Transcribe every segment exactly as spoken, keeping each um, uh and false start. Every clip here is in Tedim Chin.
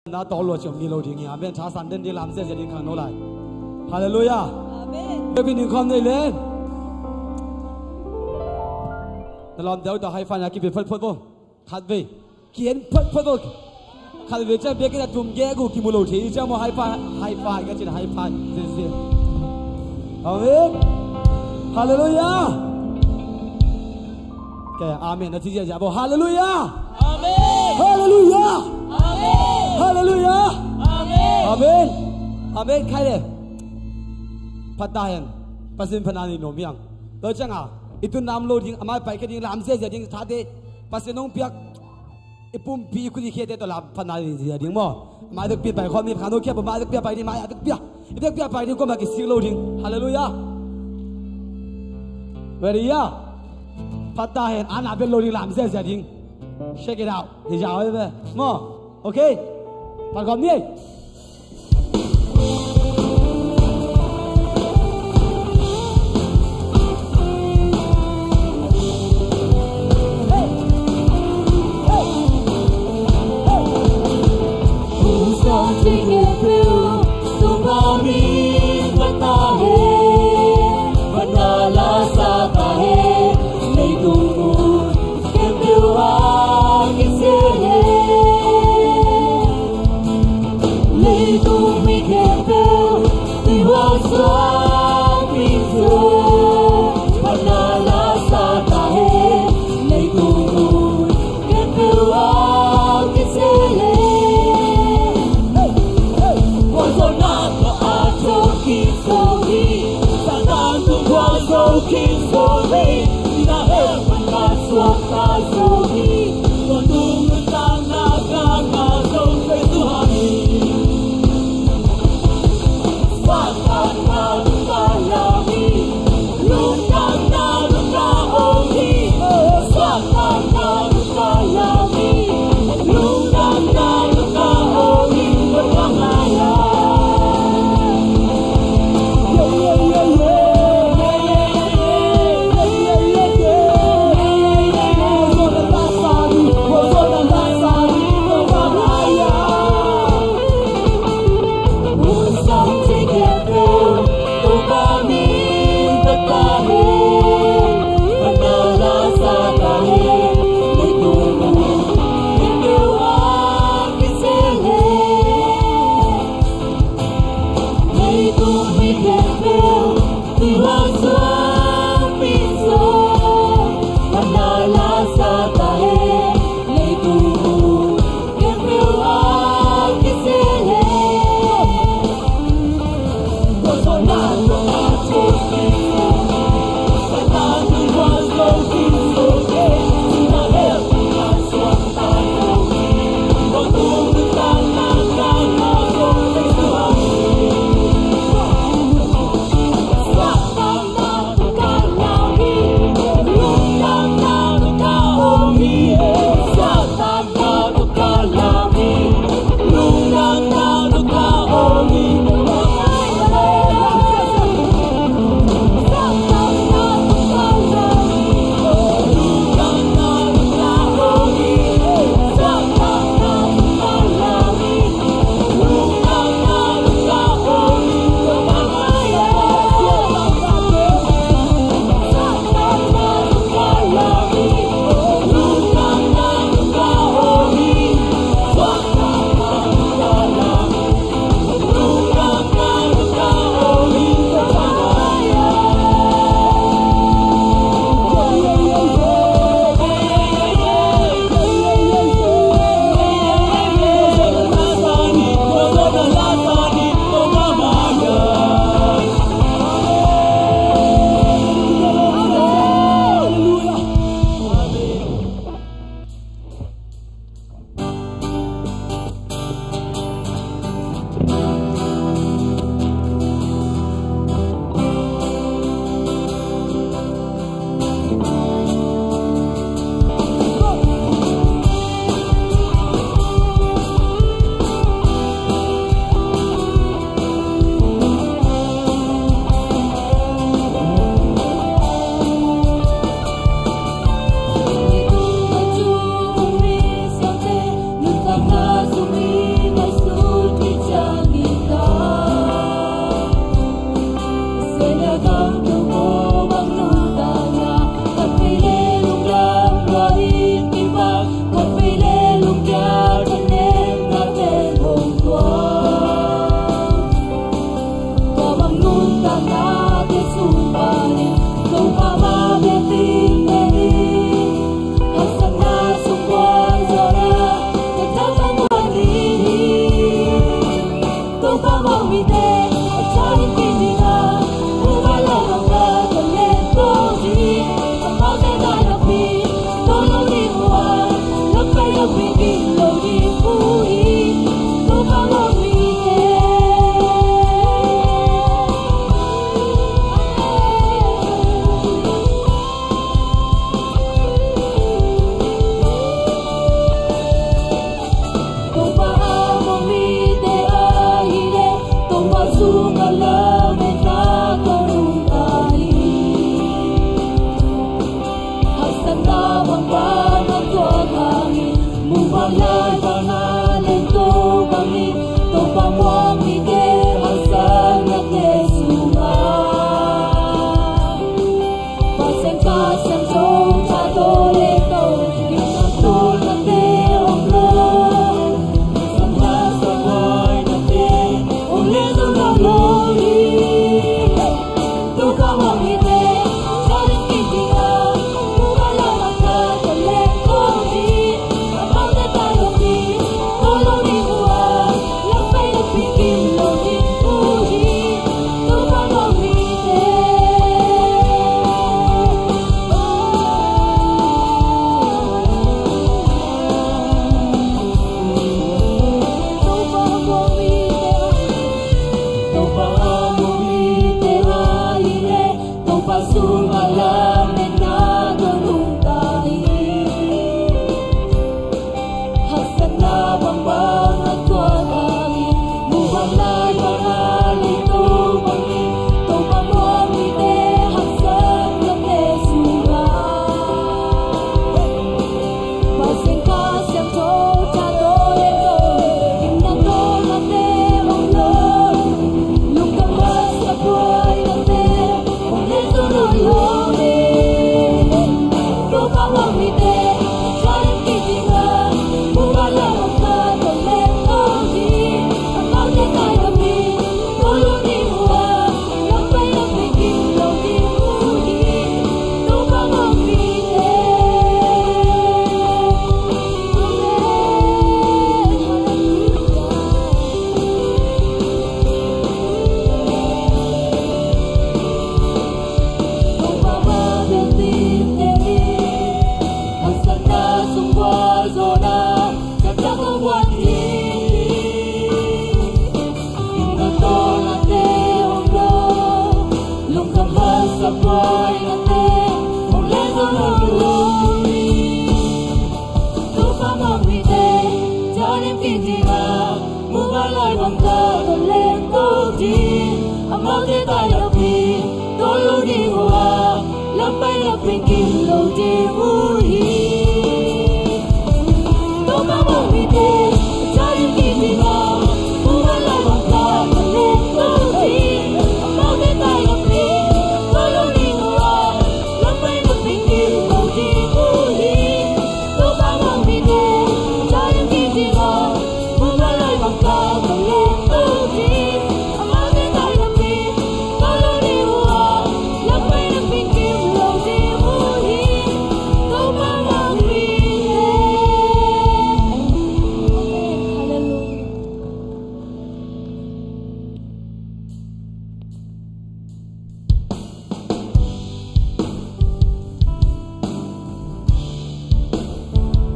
Na tawh lua ciam ni lo ding hi. Amen. Thasan den ding, lam ziazia ding khang no lai. Halleluiah. Amen. Bia pi ning khawm nei len. Na lawm deuh tawh high five na kipi phot phot bo. Khat vei. Kian phot phot bo. Khat vei ciang biakinn a tum gegu kimu lo thei ciang maw, high five, high five ka cin, high five. Zin zin. Amen. Halleluiah. Ke amen na ci ziazia bo. Halleluiah. Amen. Halleluiah. Amen. Halleluiah. Amen. Amen. Amen. Khai le. Phat ta hen. Pasian phatna nei nuam hiang. Tua cianga i tun nam lo ding, a mai pai khe ding, lam ziazia ding, thate Pasian hong piak. I pumpi i khut i khiate tawh lam phatna nei zia ding maw. Mai bek pia pai khawm ni, khan hong khiap, mai bek pia pai ding, mai bek pia. I bek pia pai ding, kuamah kisik lo ding. Halleluiah. Ready ah? Phat ta hen, ana bel lo ding, lam ziazia ding. Shake it out. Hi zia oi ve. Maw. Okay. Phat khawm ni.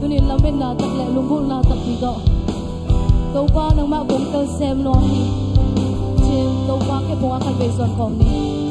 Tunin lametna tak le lunggulhna takpi tawh Topa nangmah kong tel sem nuam hi. Cin Topa ke pong a khat vei zuan kawm ni.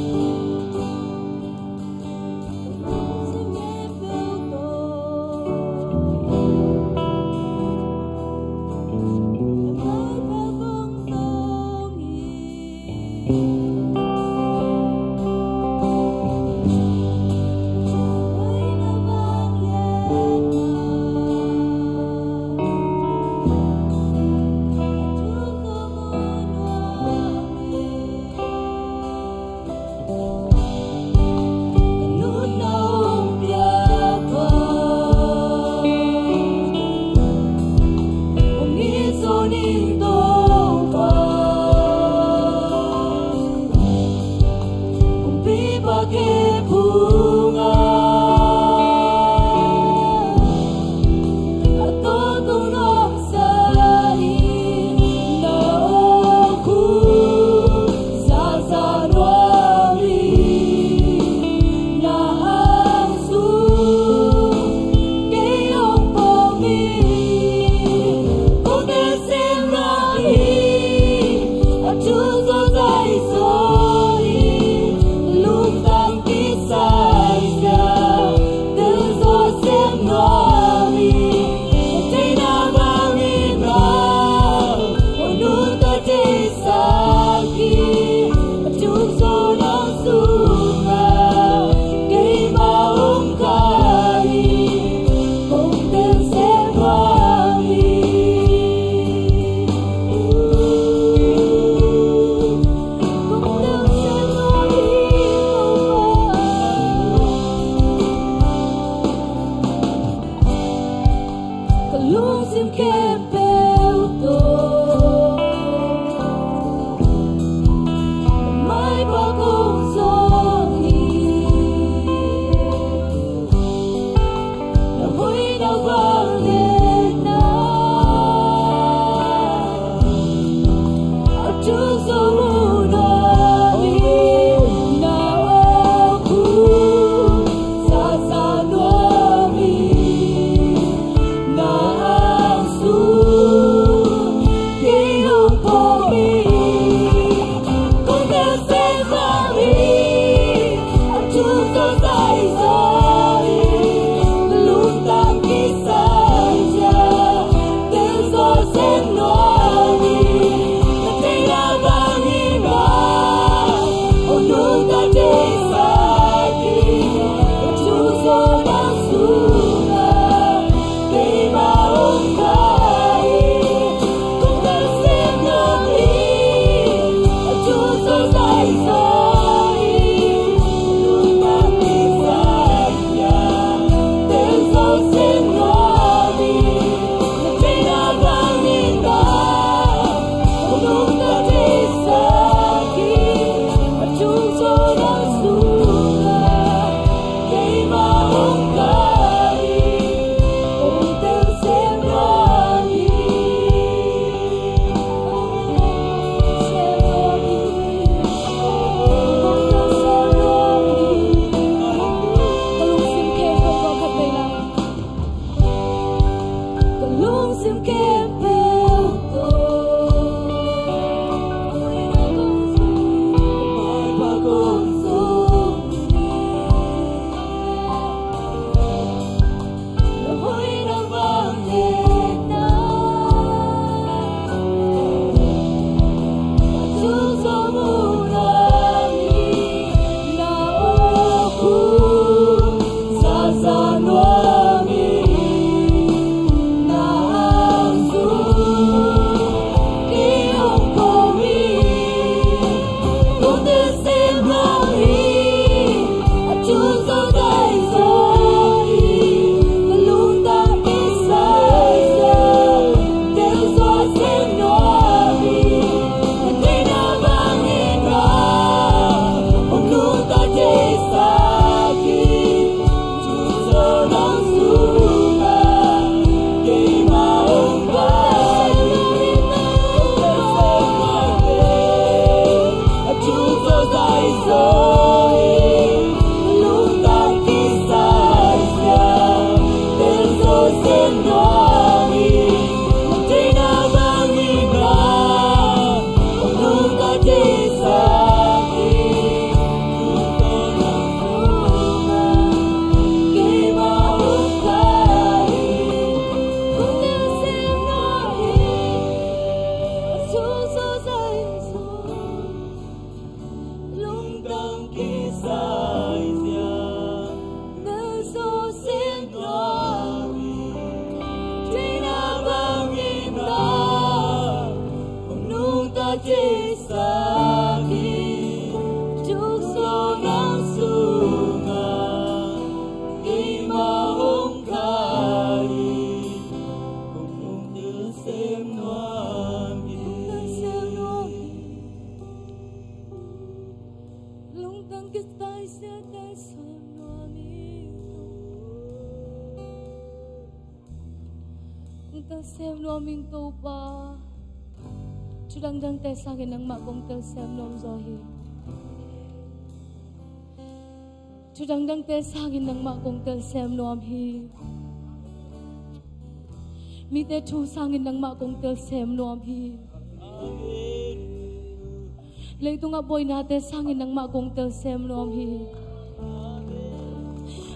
Lungtang kisai zia, na zo sem nuam hi. Tuina bangin na hong nungta theisak hi. Tukso nang sungah keimah hong kai hi. Kong telsiam nuam hi. Kong telsiam nuam hi. Lungtang kisai zia telsiam nuam hi. Kong telsiam nuam ing Topa. Thu dangdangte sangin nangmah kong telsiam nuam zaw hi. Thu dangdangte sangin nangmah kong telsiam nuam hi. Mite thu sangin nangmah kong telsiam nuam hi. Leitungah buainate sangin nangmah kong telsiam nuam hi.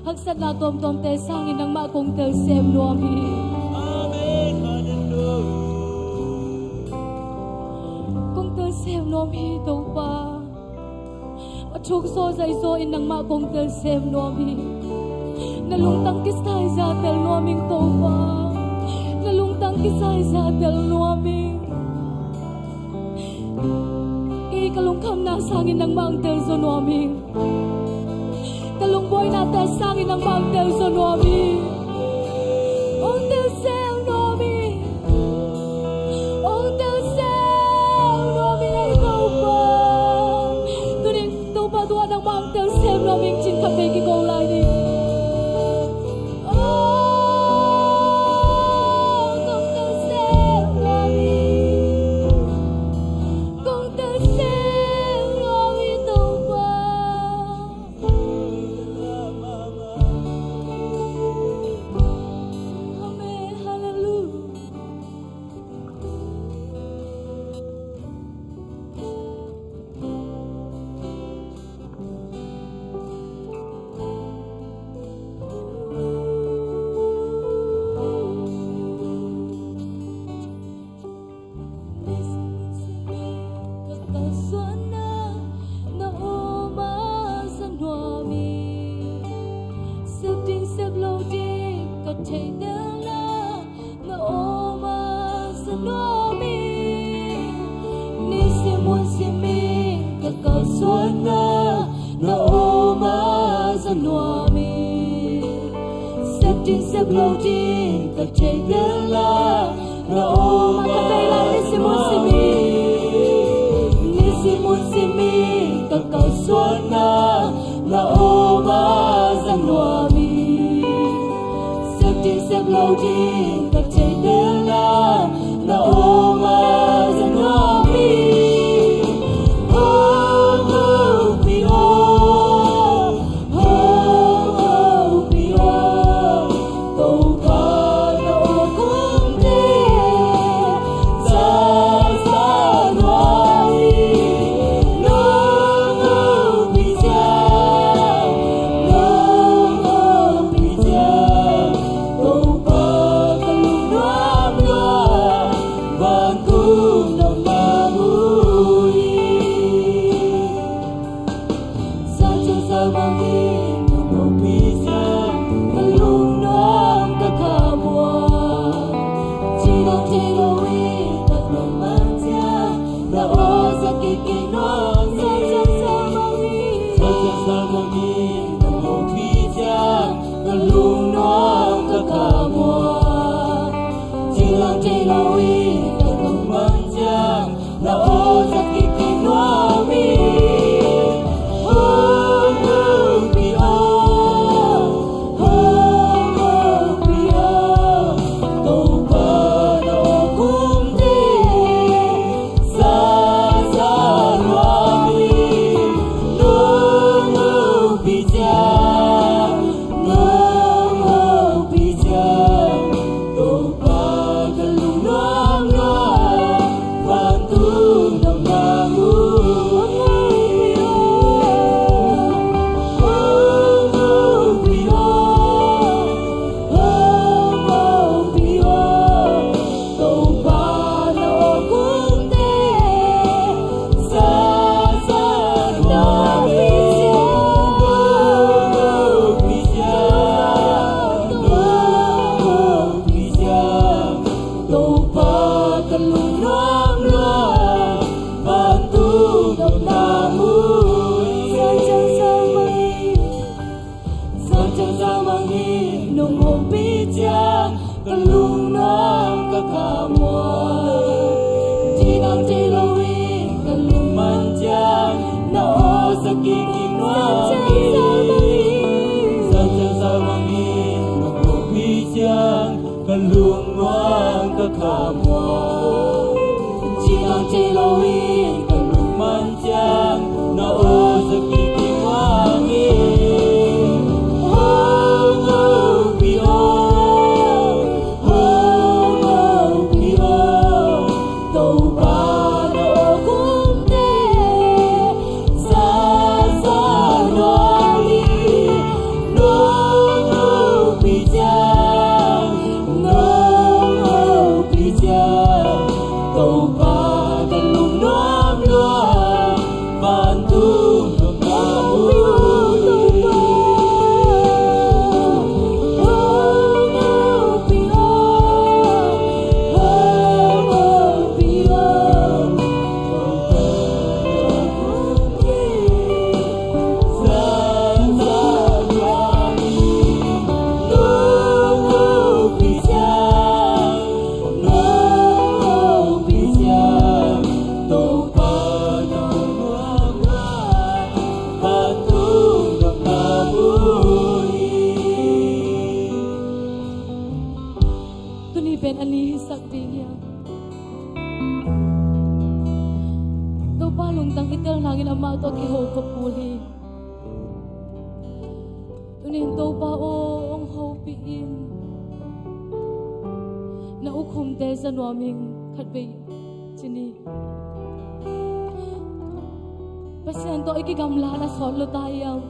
Haksatna tuamtuamte sangin nangmah kong telsiam nuam hi. Kong telsiam nuam hi Topa. A thuk zaw zai zaw in nangmah kong telsiam nuam hi. Na lungtang kisai zia tel nuam ing Topa. Na lungtang kisai zia tel nuam ing. Kei ka lungkhamna sangin nangmah hong telzaw nuam ing. Ka lungbuainate sangin nangmah hong telzaw nuam ing. Hong telsiam nuam ing. Hong telsiam nuam ing ei Topa. Tunin Topa tungah nangmah hong telsiam nuam ing ci-in khatvei kiko lai ni. Oh, kong telsiam nuam ing. Kong telsiam nuam ing Topa. Amen. Hallelujah. Ka kalsuanna na om a za nuam ing. Sep ding sep lo ding ka thei delna na om a za nuam ing. Nisim hun sim in ka kalsuanna na om a za nuam ing. Sep ding sep lo ding ka thei delna na om a za nuam ing. Ka thei lai nisim hun sim in, nisim hun sim in ka kalsuanna na om a za nuam ing. Sep ding sep lo ding ka thei delna na om a za nuam ing. Hong hopih aw, hong hopih aw, Topa na aw kumte. Za za nuam ing, nong hopih ciang, nong hopih ciang, Topa ka lungnuam nuam, vantung nong na mu hi. Sa ciang sa bangin nong hopih ciang, ka lungnuam ka khamuang. Ci nong thei lo in ka lungmang ciang, na aw za kik kik nuam. Sa ciang sa bangin, sa ciang sa bangin nong hopih ciang, ka lungnuam ka khamuang. Ci nong thei lo in ka lungmang ciang, na aw za kik kik nuam ing. Hong hopih aw, hong hopih aw, Topa na aw kumte. Za za nuam ing, nong hopih ciang, nong hopih ciang, Topa ka lungnuam Thei lo in ka lungman ciang na aw za kik hi hang in. Hong hopih aw, hong hopih aw, Topa na aw kumte. Sa sa nuam hi. Nong hopih ciang, nong hopih ciang, Topa ka lungnuam lua, vantung ka pau hi. Hong hopih aw, hong hopih aw, Topa ka lungnuam lua. Tuni pen a ni hisak ding hi a, Topa lungtang i tel nangin amah tawh kiho khop kul hi. Tunin Topa aw, hong hopih in. Na ukhumte za nuam ing, khatvei ci ni. Pasian tawh i kigamlat a sawt lua ta hiam?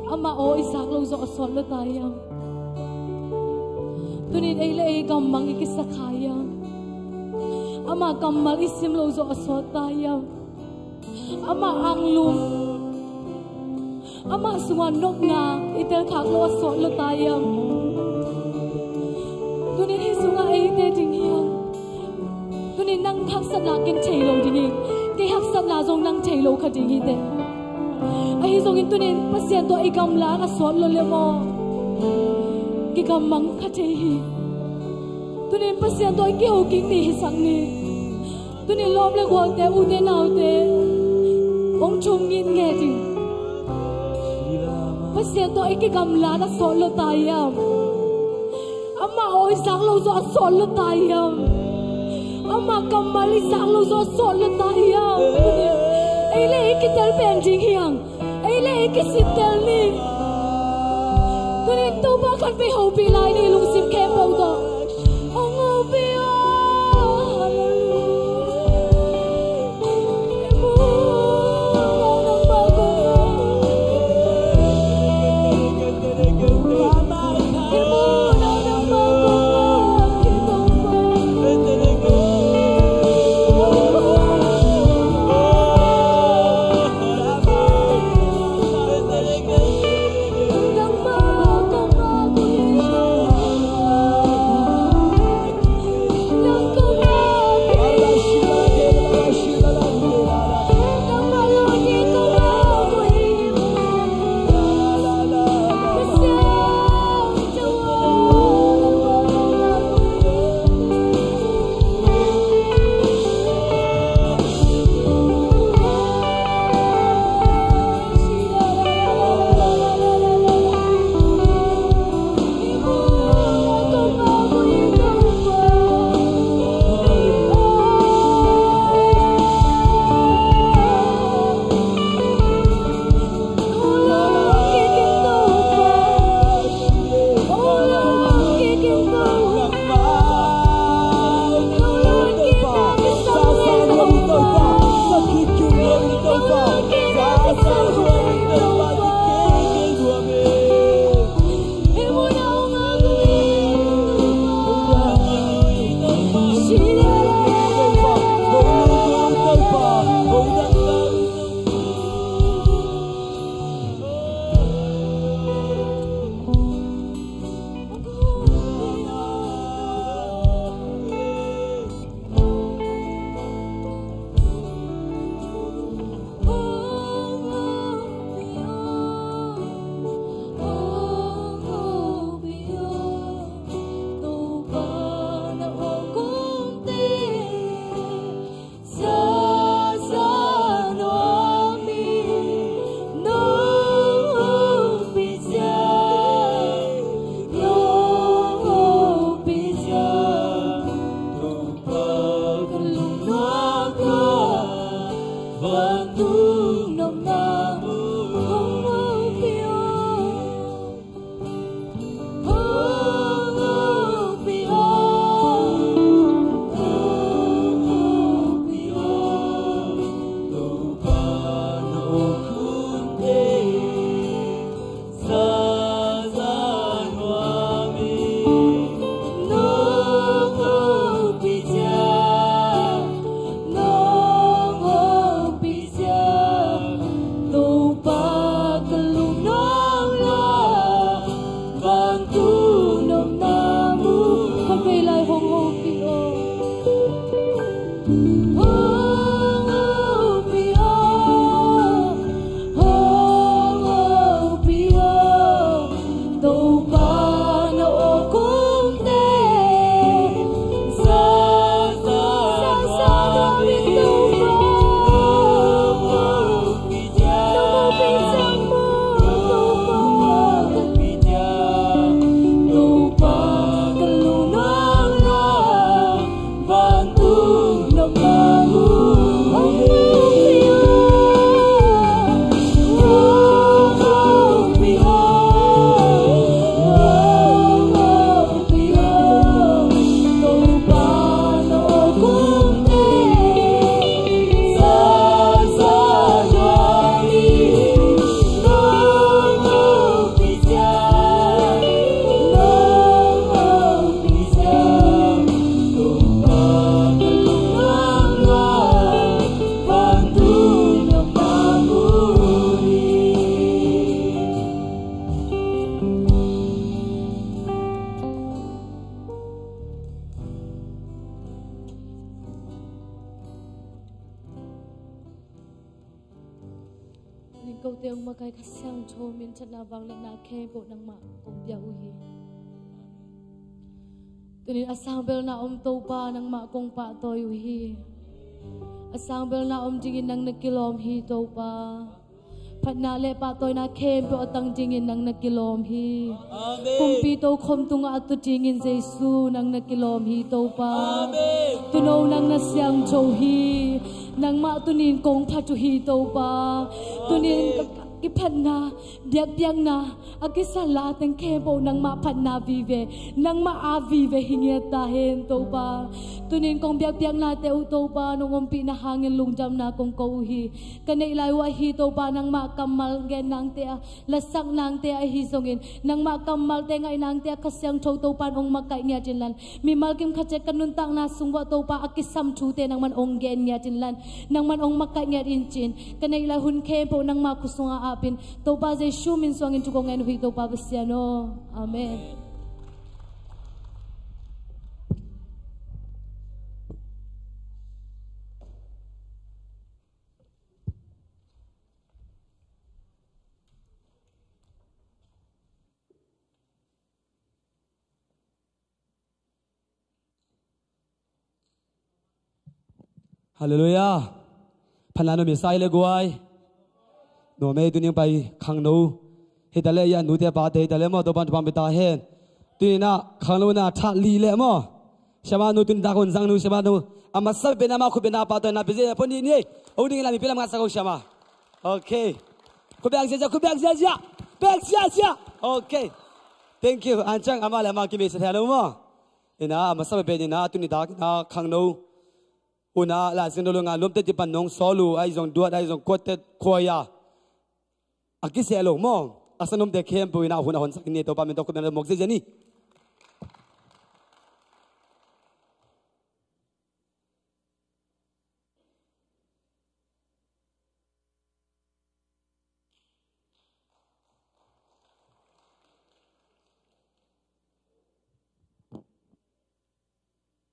Amah aw i zak lo zawh a sawt lua ta hiam? Tunin ei le ei gammang i kisa kha hiam? Amah kammal i sim lo zawh a sawt ta hiam? Amah anglum, amah sungah nopna i telkhak lo a sawt lua ta hiam? Tunin hih sungah eite ding hi hang. Tunin nang haksatna ken thei lo ding hi. Kei haksatna zong nang thei lo kha ding hi teh. Ahi zongin tunin Pasian tawh i gamlat a sawt lua le maw? Kigammang kha thei hi. Tunin Pasian tawh i kiho kik ni hisak ni. Tunin lawm le gualte, ute naute, hong thum ngitnget in. Pasian tawh i kigamlat a sawt lua ta hiam? Amah aw i zak lo zawh a sawt lua ta hiam? Amah kammal i zak lo zawh a sawt lua ta hiam? Ei le ei kitel pen ding hi hang. Ei le ei kisittel ni. Tunin Topa khatvei hopih lai ni, lungsim khempeuh tawh. Hong hopih aw. Ning kote hong makai Kha Siangtho minthanna vangliatna khempeuh nangmah kong pia uh hi. Tunin a sangbelna om Topa nangmah kong pahtawi uh hi. A sangbelna om dingin nang na kilawm hi Topa. Phatna le pahtawina khempeuh a tang dingin nang na kilawm hi. Amen. Kumpi tokhom tungah a tu dingin Jesu nang na kilawm hi Topa. Amen. Tuuno nang na siangtho hi. Nangmah tunin kong phat uh hi Topa. Tunin ka, i phatna, biakpiakna, a kisan la a teng khempeuh nangmah phatna vive, nangmah a vive hi ngiat ta hen Topa. Tunin kong biakpiaknate uh Topa nong ompihna hangin lungdamna kong ko uh hi. Ka neih lai uh ahi Topa nangmah kammal gen nangte a, lasak nangte ahi zongin, nangmah kammalte ngaih nangte a Kha Siangtho Topa in hong makaih ngiat inlan, mimal kim khat ciat ka nuntakna sung uah Topa a kisam thute nangman hong gen ngiat inlan, nangman hong makaih ngiat in ci-in, ka neih lai hun khempeuh nangmah khut sungah apin, Topa Jesu min suangin thu kong ngen uh hi Topa Pasian aw. Amen. Halleluiah. Phatna nuam hi sa hi le guai. Nuam ei, tuni pai khangno hi ta le, a nute pate hi ta le maw, Topa'n thupha pia ta hen. Tuni-in ah khangno na tha li le maw. Siamah nu, tuni dak hun zang nu, siamah nu. A masa pen a mah khut beng na pahtawina pia zen pon ni ni. Hong ding la mi pia lam ngat sak o siamah. Okay. Khut beng ziazia, khut beng ziazia. Beng ziazia. Okay. Thank you. An ciang amah le amah kimei sa thei lo maw. Ina, a masa pen ina, tuni dak ina khangno. Una, la sing do lo nga lum te ti pan nong solo, ai zong duat, ai zong kuat te kuaya. A kiseh lo maw. A sanum te khempeuh in a hun a hon sak ni, Topa min tawh khut beng mawk ziazia ni.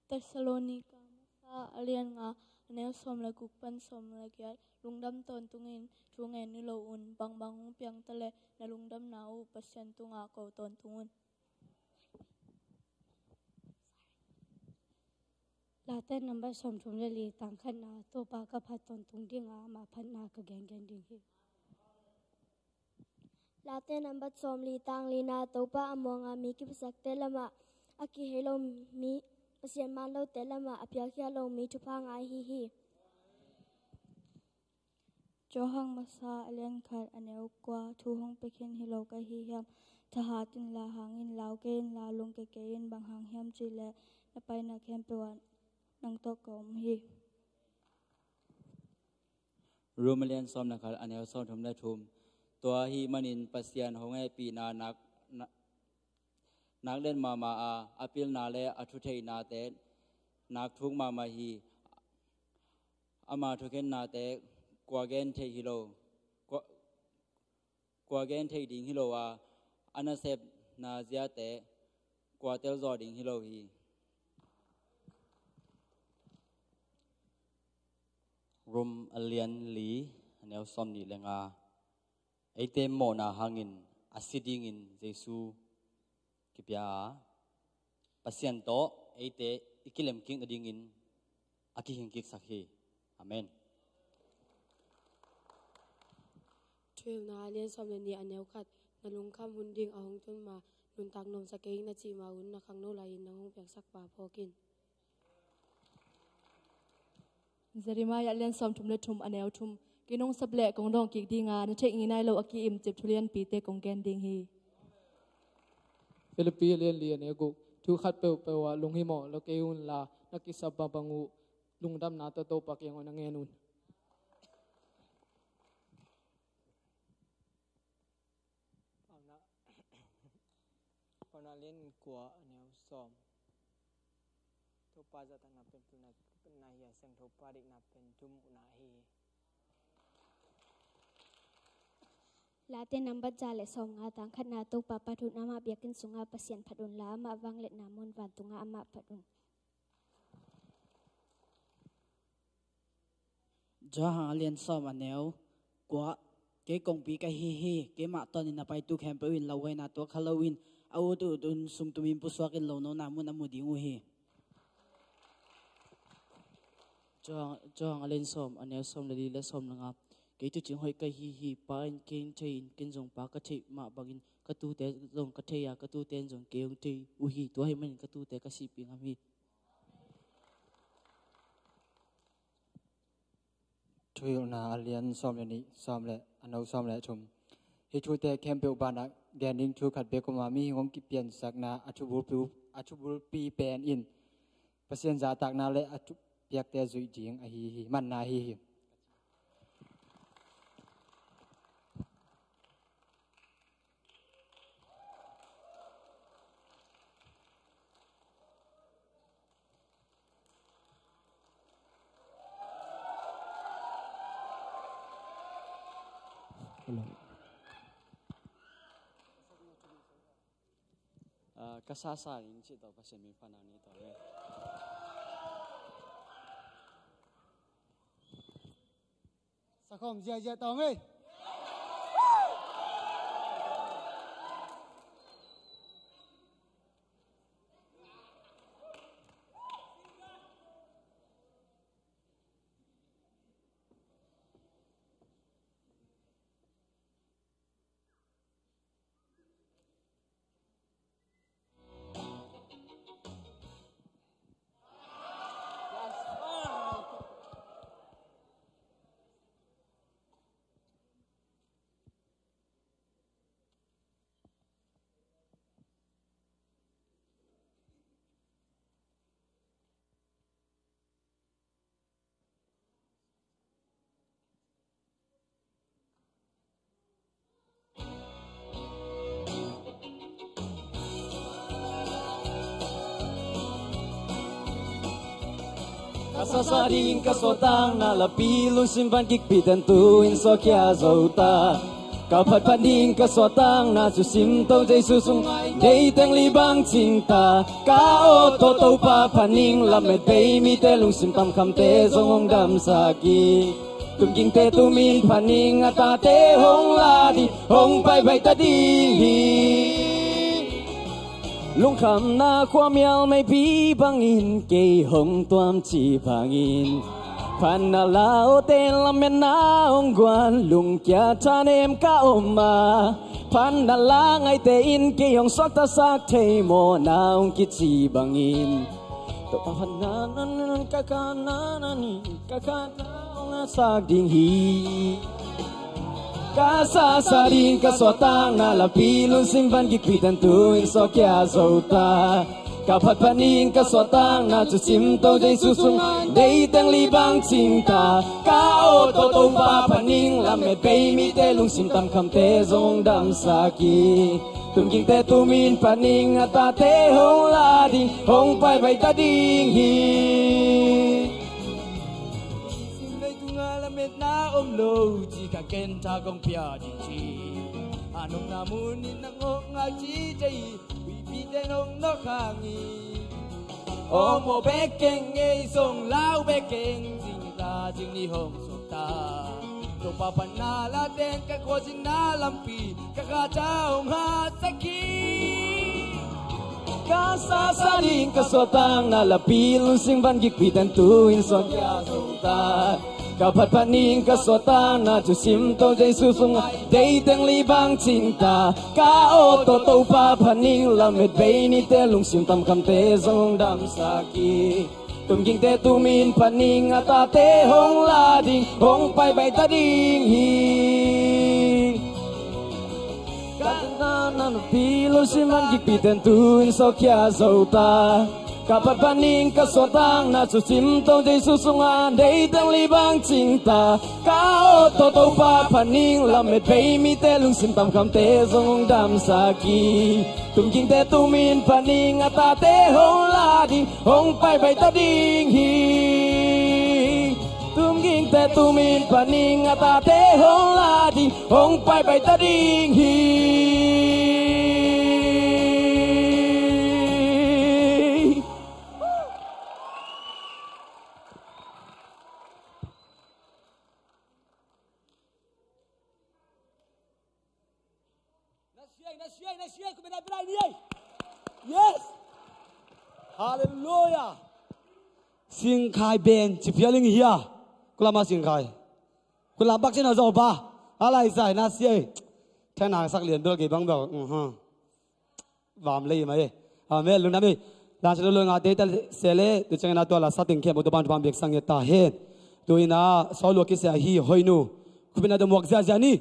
Thessalonika masa a lian nga, a neu sawm le guk pan sawm le giat. Lungdam tawntungin thu ngen ni lo un, bangbang hong piang ta le na lungdamna uh Pasian tungah ko tawntung un. Late nambat sawmthum le li, tang khatna, Topa ka phat tawntung ding a, ama phatna ka gengen ding hi. Late nambat sawmli, tang lina, Topa a muanga mi kiphasakte lamah, a kihei lo mi, Pasian man lote lamah a piakhia lo mi thupha ngai hi hi. Johan masa a lian khat, a neu kua, thu hong pia khin hi lo ka hi hiam? Thahat inla, hang inla, lau kei inla, lungke kei in. Bang hang hiam cih leh na paina khempeuh ah nang tawh ka om hi. Rom a lian sawm le khat, a neu sawmthum le thum. Tua ahih manin Pasian hong hehpihna nak, nak, nak let mahmah a, a pilna le a thutheihnate nak thuk mahmah hi. Ama thukhennate kua gen theih hi lo, kua, kua gen theih ding hi lo a, a nasepna ziate kua telzawh ding hi lo hi. Rom a lian li, a neu sawm nih le nga. Eite mawhna hangin a si dingin Jesu kipia a, Pasian tawh eite i kilemkik nadingin a kihingkiksak hi. Amen. Thuhilhna a lian sawm le nih, a neu khat. Na lungkham hun ding a hong tun ma, nuntak nuamsa kei ing na cih ma un, na khangno lai-in nang hong piaksakpa phawk in. Jeremiah a lian sawm thum le thum, a neu thum. Kei nong sep le kong dawng kik ding a, na theih ngei nai lo a ki-im cip thu lianpite kong gen ding hi. Philippi a lian li, a neu guk. Thu khat peuhpeuh ah lunghimawh lo kei un la, na kisap bangbang uh lungdamna tawh Topa kiang ah na ngen un. Paunak, Paunak lian kua, a neu sawm. Topa zahtakna pen pilna, pilna hi a, Siangtho Pa deihna pen thumna hi. Late nambat za le sawmnga, tang khatna. Topa phat un, amah biakinn sungah Pasian phat un la, amah vangliatna mun, vantungah amah phat un. Johan a lian sawm, a neu kua. Kei kongpi ka hi hi. Keimah tawnin a paitu khempeuh in lauhuaina tuak kha loin, a ut ut un sungtumin pusuakin lohnopna mun a mu ding uh hi. Johan, Johan a lian sawm, a neu sawm le li le sawm le nga. Kei tuucing hoih ka hi hi. Pa in kei hong thei in, ken zong Pa ka theih mah bangin ka tuute zong ka thei a, ka tuute in zong kei hong thei uh hi. Tua ahih manin ka tuute ka sihpih ngam hi. Thuhilhna a lian sawm le nih, sawm le, a neu sawm le thum. Hih thute khempeuh banah gen ding thu khat bek om a, mihing hong kipiansakna a thubulpi, a thubulpi pen in Pasian zahtakna le a thupiakte zuih ding ahi hi, manna ahi hi. Ah, ka sasa in cih tawh Pasian min phatna ni tawh. Sakhawm ziahziah tawh mei. Ka sasa ding ka suahtakna lapi lungsim van kikpi ten tu in suahkhia zo ta. Ka phatphat ding ka suahtakna Jesum tawh Jesu sung deih teng li bang cing ta. Ka aw tawh Topa phat ning, lamet bei mite lungsim tamkhamte zong hong damsak hi. Tumgingte tumin phat ning, a tate hong la ding, hong paipai ta ding hi. Lungkhamna khuamial meipi bangin kei hong tuam cih bangin, phatna la awte lametna hong guan, lungkia thanem ka om a, phatna la ngaite in kei hong suaktasak thei, mawhna hong kici bangin. Topa phatna nan ka khanna nan ka khanna hong a sak ding hi. Ka sasa ding ka suahtakna lapi lungsim van kikpi ten tu in suahkhia zo ta. Ka phatphat ding ka suahtakna Jesum tawh Jesu sung deih teng li bang cing ta. Ka aw tawh Topa phat ning, lamet bei mite lungsim tamkhamte zong damsak hi. Tumgingte tumin phat ning, a tate hong la ding, hong paipai ta ding hi. Sim leitungah lametna om lo ci, ka ken tha kong pia ding ci. A nopna munin nang hong ngak ci thei hi. Huihpite nong nawk hangin aw mawh bek keng, ei zong lau bek keng cing ta. Ding ni hong suakta, Topa pan na la teng ka khuazin na lampi ka kha ta hong hatsak hi. Ka sasa ding ka suahtakna lapi lungsim van gikpi ten tu-in suak khia zo ta. Ka phatphat ning ka suahtakna thu simto Jesu sungah deiteng li bang cing ta. Ka awt tawh Topa phat ning lamet bei nite lungsim tamkhamte zong hong damsak hi. Tumgingte tumin phat ning a tate hong la ding hong paipai ta ding hi. Ka na na pi lungsim van gikpi ten tu-in suak khia zo ta. Ka phatphat ning ka suahtakna thu simto Jesu sungah deiteng li bang cing ta. Ka awt tawh Topa phat ning lamet bei mite lungsim tamkhamte zong hong damsak hi. Tumgingte tumin phat ning a tate hong la ding hong paipai ta ding hi. Tumgingte tumin phat ning a tate hong la ding hong paipai ta ding hi. Yes. Halleluia. Singkhai ben ci phial ing hia. Kulama singkhai. Kulam bak cin a zo ba. A lai sai na siai. Thena sak lian bel kei bang bel. Vam lei mai. Amen. Lungdam ei. Lan sa lo nga dei tal sele. Tu chang na tua la sa ting khem tu ban ban bek sang ta hen. Tu ina sa lo ki se hi hoi nu. Khupina do muak zia zia ni.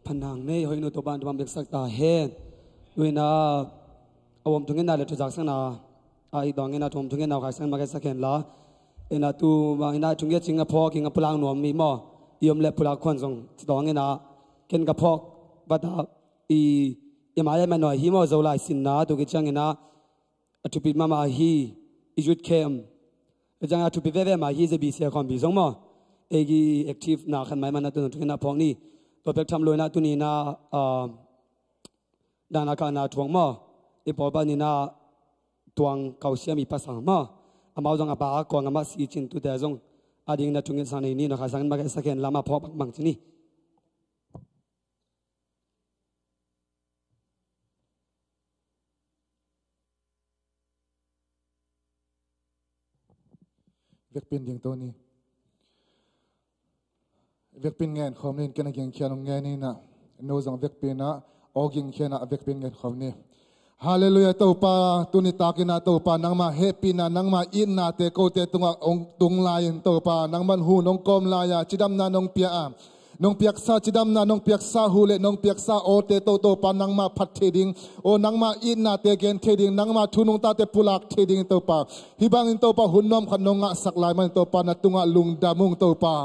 A nang nei hoih nu Topa in thupha piaksak ta hen. Tuina a om thungetna le thuzak sakna a i dawng ina thum thungetna khai sang makasak hen la. Ina tu ma ina thunget cing a phawk ing a pulak nuam mi maw? I om le pulak khuan zong ci dawng ina ken ka phawk bata i i mai a manoi hi maw Zolai sinna tu ki ciang ina a thupi mahmah hi i youth camp. Tua ciang a thupi veve mah hi Z B C a khawmpi zong maw. Ei gi active na khan mai mana tu thungetna phawk ni. Tua pek tham lo ina tuni ina dana ka na thuang maw. I pawlpa nina tuang kausia mi pasang maw. Amau zong a pa a kuang amah si cin tute zong a ding na thunget sang nei ni na khai sang makasak hen la ma phawk bangmang ci ni. Vekpin ding to ni. Vekpin ngen khawm nin ken a gingkhian hong ngen ina. No zong vekpin ah aw gingkhian ah vekpin ngen khawm ni. Halleluiah Topa, tuni takin ah Topa nangma hehpihna nangma itnate kote tungah hong tung lai-in Topa nangman hun hong kawm lai-a cidamna nong pia a nong piaksa cidamna nong piaksa hu le nong piaksa awte to Topa nangma phat thei ding, aw nangma itnate gen thei ding, nangma thu nungtate pulak thei ding Topa. Hih bangin Topa hun nuam khat nong ngahsak lai manin Topa na tungah lungdam ung Topa.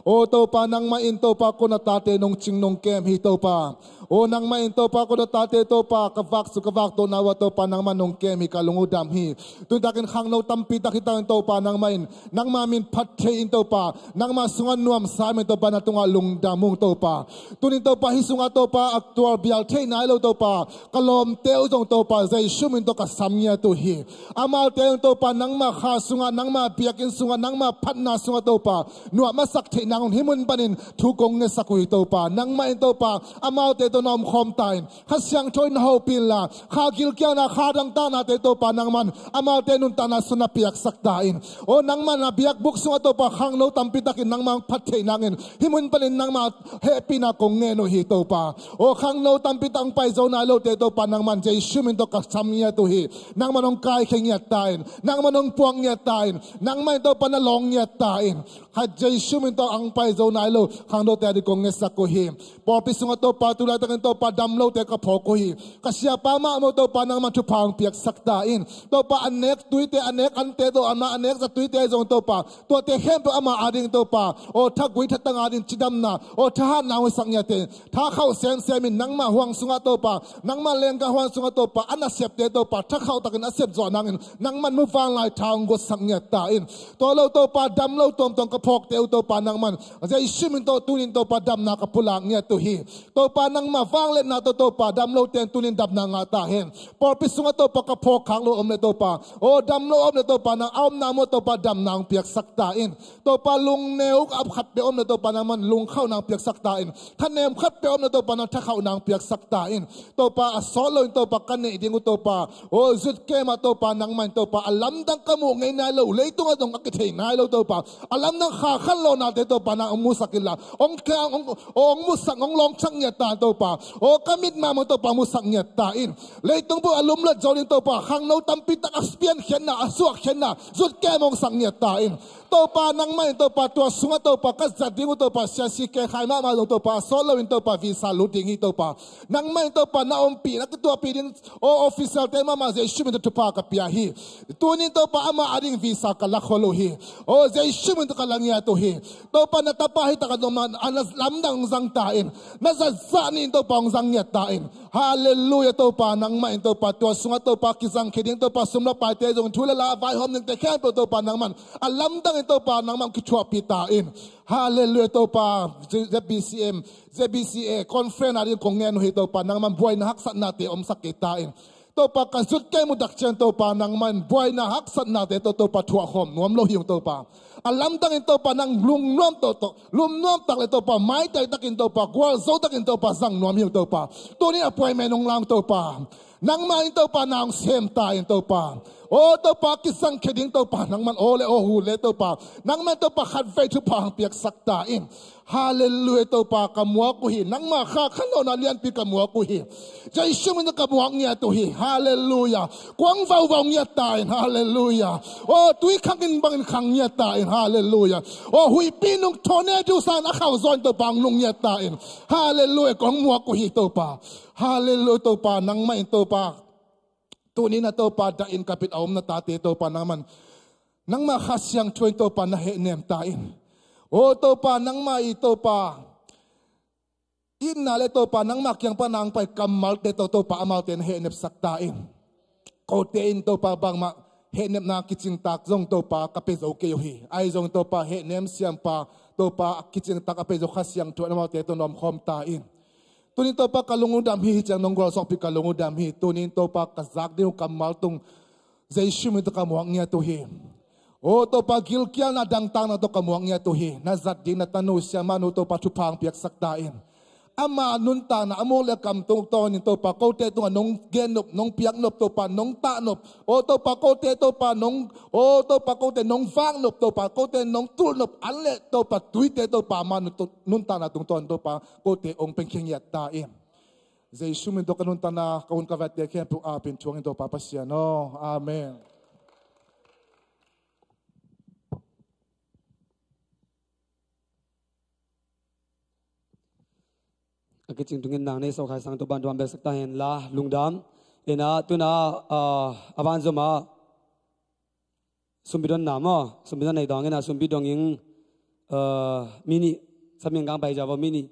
Aw Topa nangmah in Topa kona tate nong cing nong kem hi Topa. Aw nangmah in Topa kona tate Topa ka vak su ka vak tawhna uh ah Topa nangmah nong kem hi ka lung uh dam hi. Tuntakin khangno tampi tak hi takin Topa nangmah in nangma min phat thei in Topa nangma sungah nuamsa min Topa na tungah lungdam ung Topa. Tunin Topa hih sungah Topa aktual bial thei nai lo Topa ka lawmte uh zong Topa Jesu min tawh ka sam ngiat uh hi. Amaute zong Topa nangma kha sungah nangma biakinn sungah nangma phatna sungah Topa nuam a sak theih nang un hih mun panin thu kong ngetsak uh hi Topa. Nangmah in Topa amaute tawh na omkhawm ta in Kha Siangtho in na hopih inla kha gilkialna kha dangtaknate Topa nangman amaute nuntakna sung na piaksak ta in. Aw nangman a biakbuk sungah Topa khangno tampi takin nangmah hong phat theih nangin hih mun panin nangmah hehpihna kong ngen uh hi Topa. Aw khangno tampi tak hong pai zo nai lote Topa nangman Jesu min tawh ka sam ngiat uh hi. Nangman hong kaikhia ngiat ta in nangman hong puak ngiat ta in nangmah in Topa na lawng ngiat ta in. Kha Jesu min tawh ang pai zo nai lo khangnote a ding kong ngetsak uh hi. Pawlpi sungah Topa tu laitakin Topa dam lote ka phawk uh hi. Ka siapa mahmah Topa nangman thupha ang piaksak ta in. Topa a nek tuite a nek ante tawh amah a nek za tuite zong Topa tuate khempeuh amah a ding Topa aw thagui thatang a ding cidamna aw thahatna hong sak ngiate. Tha khauh semsem in nangmah huang sungah Topa nangmah lengga huang sungah Topa a nasepte Topa tha khauh takin a sep zawh nangin nangman mu vanglai tha hong guatsak ngiat ta in. Tua lo Topa dam lo tuamtuam ka phawkte uh Topa nangman Jesu min tawh tunin Topa damna ka pulak ngiat uh hi. Topa nangma vangliatna tawh Topa dam lote in tunin damna ngah ta hen. Pawlpi sungah Topa ka phawk khak lo om le Topa aw dam lo om le Topa nang a omna muah Topa damna hong piaksak ta in. Topa lungneu a khat peuh om le Topa nangman lungkhauhna hong piaksak ta in. Thanem khat peuh om le Topa nang thakhauhna hong piaksak ta in. Topa a sawt loin Topa ka neih ding uh Topa aw zut kei mah Topa nangmah in Topa a lamdang ka muh ngei nai lo leitungah dong a kithei nai lo Topa a lamdang kha khan lawnate Topa nang hong musak inla hong tlang hong musak hong lawngsak ngiat ta in Topa aw ka mit mahmah Topa musak ngiat ta in. Leitung buh a lumlet zo ding Topa khangno tampi tak a piankhiatna a suakkhiatna zut kei mah hong sak ngiat ta in. Topa nangmah in Topa tua sungah Topa ka zat ding uh Topa siasi ke khai mahmah zong Topa a sawt loin Topa visa lut ding hi Topa. Nangmah in Topa na ompih na kituahpih ding aw officialte mahmah Jesu min tawh thupha ka pia hi. Tunin Topa amah a ding visa ka lakhol uh hi. Aw Jesu min tawh ka la ngiat uh hi. Topa na tapa hi taka dongmah a na lamdang hong zang ta in. Na zatzah nih in Topa hong zang ngiat ta in. Halleluiah Topa nangmah in Topa tua sungah Topa kizangkhia ding Topa sum le paite zong thu le la a vaihawm dingte khempeuh Topa nangman a lamdang in Topa nangman kithuahpih ta in. Halleluiah Topa Z B C M Z B C A conference a ding kong ngen uh hi Topa nangman buaina haksatnate omsak kei ta in. Topa ka zut kei mu tak ciang Topa nangman buaina haksatnate tawh Topa thuahkhawm nuam lo hi ung Topa. A lamdangin Topa nang lungnuam tawh tawh lumnuam tak le Topa maitai takin Topa gualzo takin Topa zang nuam hi ung Topa. Tunin appointment hong la ung Topa. Nangmah in Topa na hong sem ta in Topa. Aw Topa, kisangkhia ding Topa, nangman aw le aw hu le Topa, nangman Topa khatvei thupha hong piaksak ta in. Halleluiah Topa, ka muak uh hi. Nangmah kha khanlawhna lianpi ka muak uh hi. Jesu min tawh ka muak ngiat uh hi. Halleluiah. Kuang vauvau ngiat ta in. Halleluiah. Aw tuikhang in bangin khang ngiat ta in. Halleluiah. Aw huihpi nung thone du san a khauh zaw in Topa hong nung ngiat ta in. Halleluiah. Kong muak uh hi Topa. Halleluiah Topa, nangmah in Topa. Tuni-in a Topa dah in ka pit a om na tate Topa nangman, nangmah Kha Siangtho in Topa na hehnem ta in. Aw Topa, nangmah i Topa itna le Topa nangmah kiang pan a hong pai kammalte tawh Topa amaute na hehnepsak ta in. Kote in Topa bangmah hehnepna kicingtak zong Topa ka pia zo kei uh hi. Ahi zong Topa hehnem siampa Topa kicingtak a pia zo Kha Siangtho in amaute tawh na omkhawm ta in. Tuni Topa ka lung uh dam hi, hih ciang nong gualzawhpih ka lung uh dam hi. Tuni Topa ka zak ding uh kammal tung Jesu min tawh ka muak ngiat uh hi. Aw Topa gilkialna dangtakna tawh ka muak ngiat uh hi. Na zat ding na tanu siamahnu Topa thupha hong piaksak ta in. Ama nuntakna a muk le a kam tung tawnin Topa kote tungah nong gennop, nong piaknop Topa, nong tahnop. Aw Topa kote Topa nong, aw Topa kote nong vaknop Topa, kote nong tulhnop an le Topa tuite Topa ama nun, nuntakna tungtawn Topa kote hong pengkhia ngiat ta in. Jesu min tawh ka nuntakna ka hun ka vette khempeuh apin thuang in Topa Pasian aw. Amen. A kicing tungin nang nei sawkhai sang Topa in thuman belsak ta hen la lungdam. Ina tuna a vanzom a sumpidonna maw, sumpidonna i dong ina sumpi dong ing mini saming gang pai javo mini.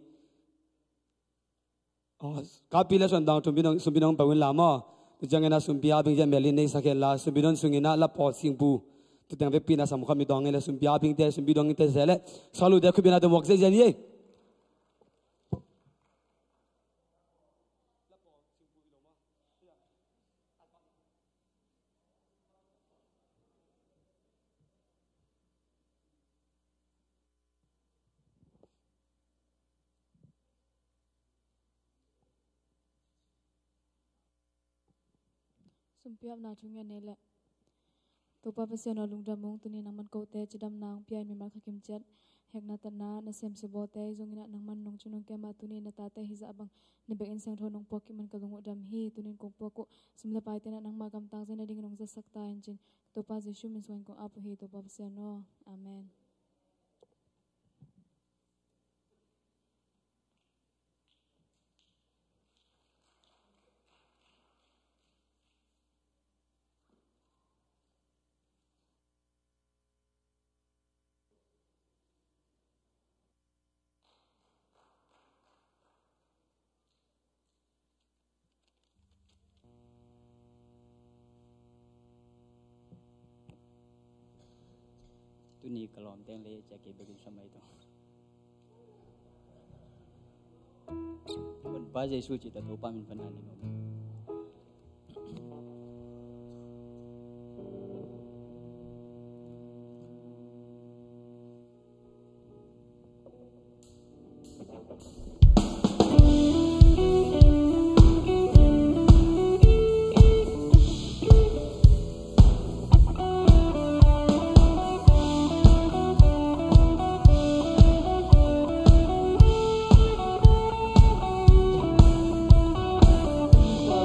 Kapi le suan dong sumpi dong, sumpi dong pau in la maw. Tuciang ina sumpi a bing jia melin nei sak hen la sumpi dong sung ina la paw singpu. Tuteng vekpi na samkhawm i dong ina sumpi a bing te sumpi dong ing te se le salu te khupina te muak zia zia ni ei. Sumpiapna thu ngen nei leh. Topa Pasian aw lungdam ung, tuni nangman kote cidamna hong pia in mimal kha kimciat hekna tatna nasem sibaw te zong ina nangman nong cing nong kem a tuni na tate hizah bang na bek in siangtho nong puak kik man ka lung uh dam hi. Tuni in kong puak uh sum le paite na nangma gamtang zia na dingin hong zatsak ta in cin Topa Jesu min suangin kong ap uh hi Topa Pasian aw. Amen. Tuni ka lawm teng le cia kei bekin sa mai tong. Honpa Jesu ci ta Topa min pan a ni lo.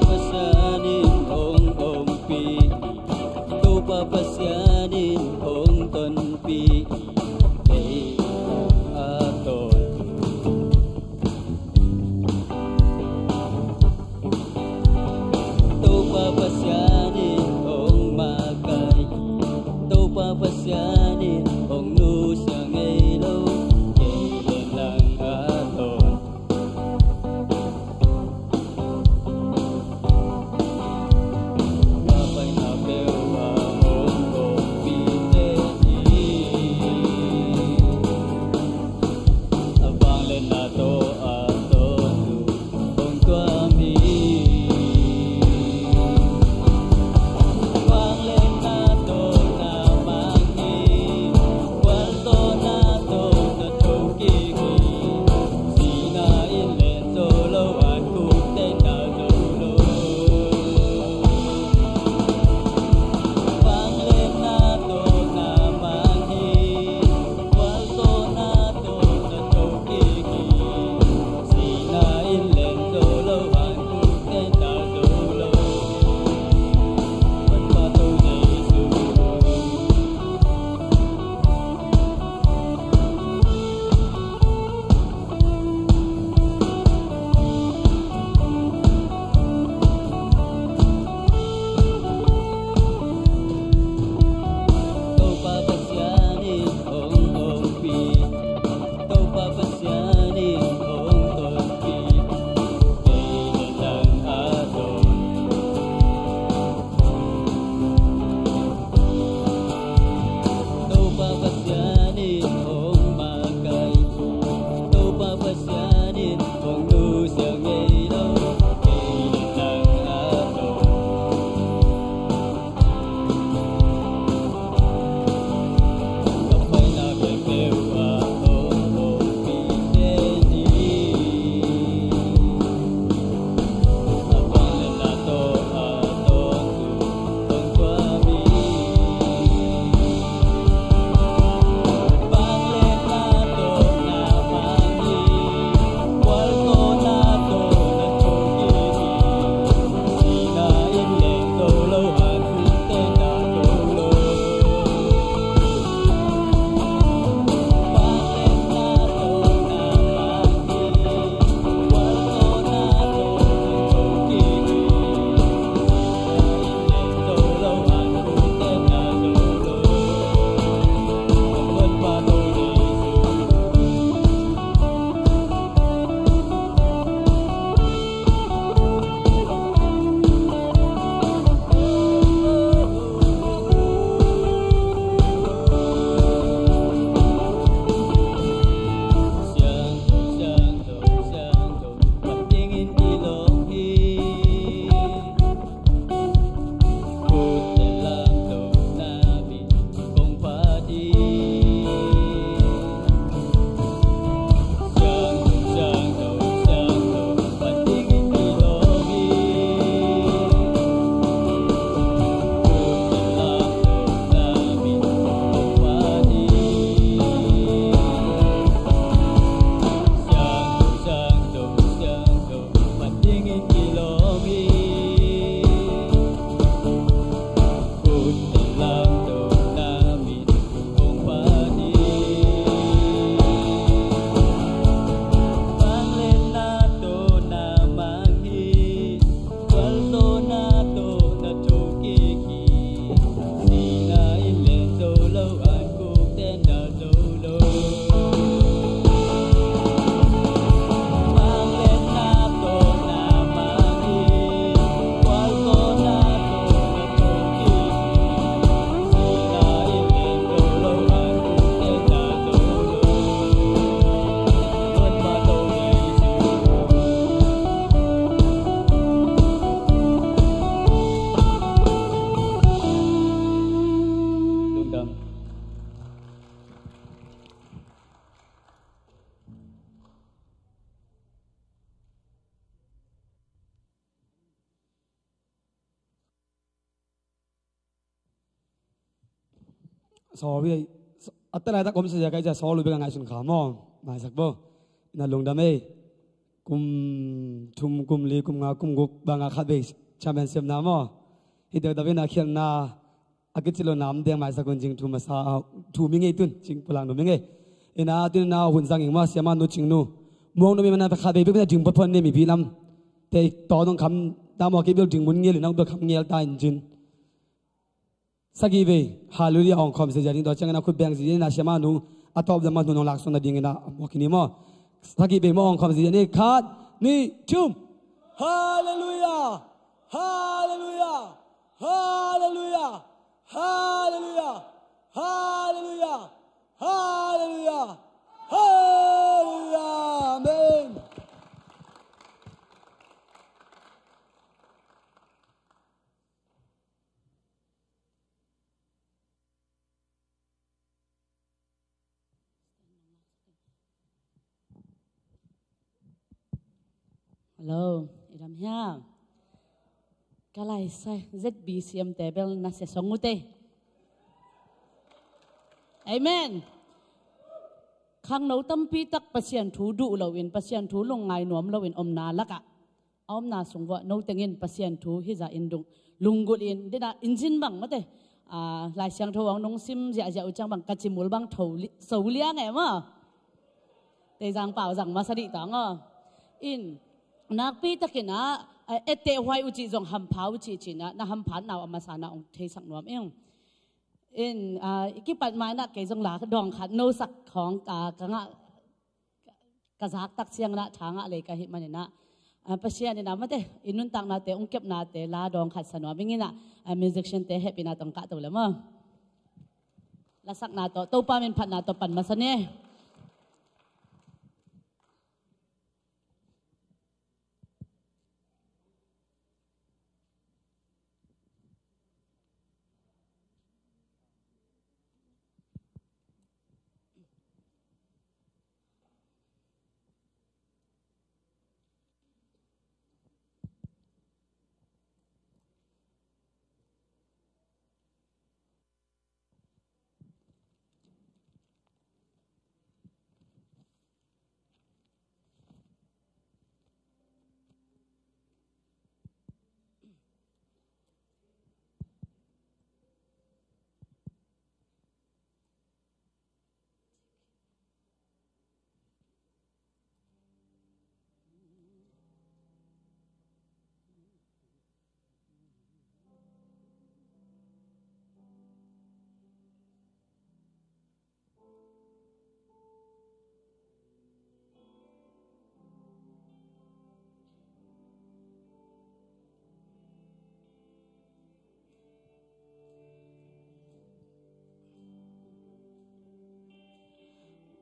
Pasian in hong ompih, Topa Pasian in hong tonpih, kei a ton. Sorry, a telai tak om sa ya kai ja solo bek a ngaihsun kha maw. Maisak bo. Ina lungdam ei. Kum thum, kum li, kum nga, kum guk banga khat vei chairman siamna maw. Hi deuh deuh ina khialhna a kici lo nam deng maisak un cing thu masa, ah, thu mi ngei tun cing pulang nu mi ngei. Ina tun ina hun zang ing maw, siama nu cing nu. Muang nu mi mana khat vei bek ina ding photphot ne mi pi lam. Tei to nong kham ta maw, kei bel ding mun ngel, nong bel kham ngel ta in cin. Sagih vei, hallelujah ong khawm zi zian ing, tua ciangin a khut beng zi zian ing, a siama nu, a tawp lam a nu nong lak suan nadingin a mawk in hi maw. Sagih vei maw ong khawm zi zian ing, khat, nih, thum. Hallelujah, hallelujah, hallelujah, hallelujah, hallelujah, hallelujah, hallelujah, amen. Hello, i dam hiam? Ka lai sa Z B C M te bel na sia song ute. Amen. Khangno tampi tak Pasian thu duh loin, Pasian thu lungngai nuam loin omna lakah a omna sung vuah no tengin Pasian thu hizah in dung lunggulh in, dena inzin bang mate, ah, Lai Siangtho ang nong sim ziahziah uh ciang bang ka cimul bang tho li-, so liang e maw. Teizang pau zang masa dih tang aw. In, nakpi takin ah, ah, etteh huai uh cih zong hampha uh cih cin ah, na hampha nau a masa na ong theisak nuam ing. In, ah, i kipat mai na kei zong la ka dawng khat no sak khawng, ah, ka ngah ka zak tak ciang na tha ngah lei ka hih manin ah, ah, Pasian in ah mate, i nuntaknate, ong kepnate la dawng khat sa nuam ing in ah, ah, musician te hehpihna tawh kah to le maw. Lasakna tawh, Topa min phatna tawh pan masa ni.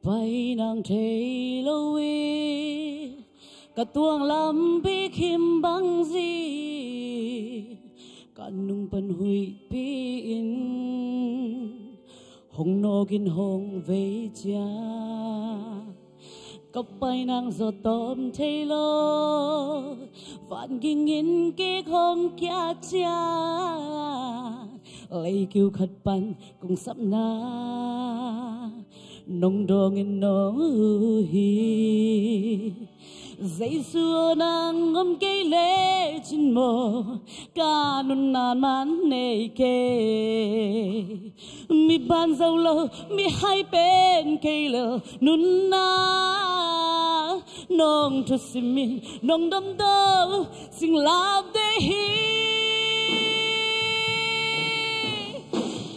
Pai nang thei lo in, ka tuang lampi khim bang zi, ka nung pan huihpi in, hong nawk in hong vei cia. Ka pai nang zaw tawm thei lo, van ging in kik hong kia cia. Leikiu khat pan kung sapna, nong dawng in nong uh hi. Jesu aw nang om kei le cin maw, ka nunna man nei kei. Mi ban zo lo, mi hai pen kei lo, nunna nong thusim in nong domdo, singlamteh hi.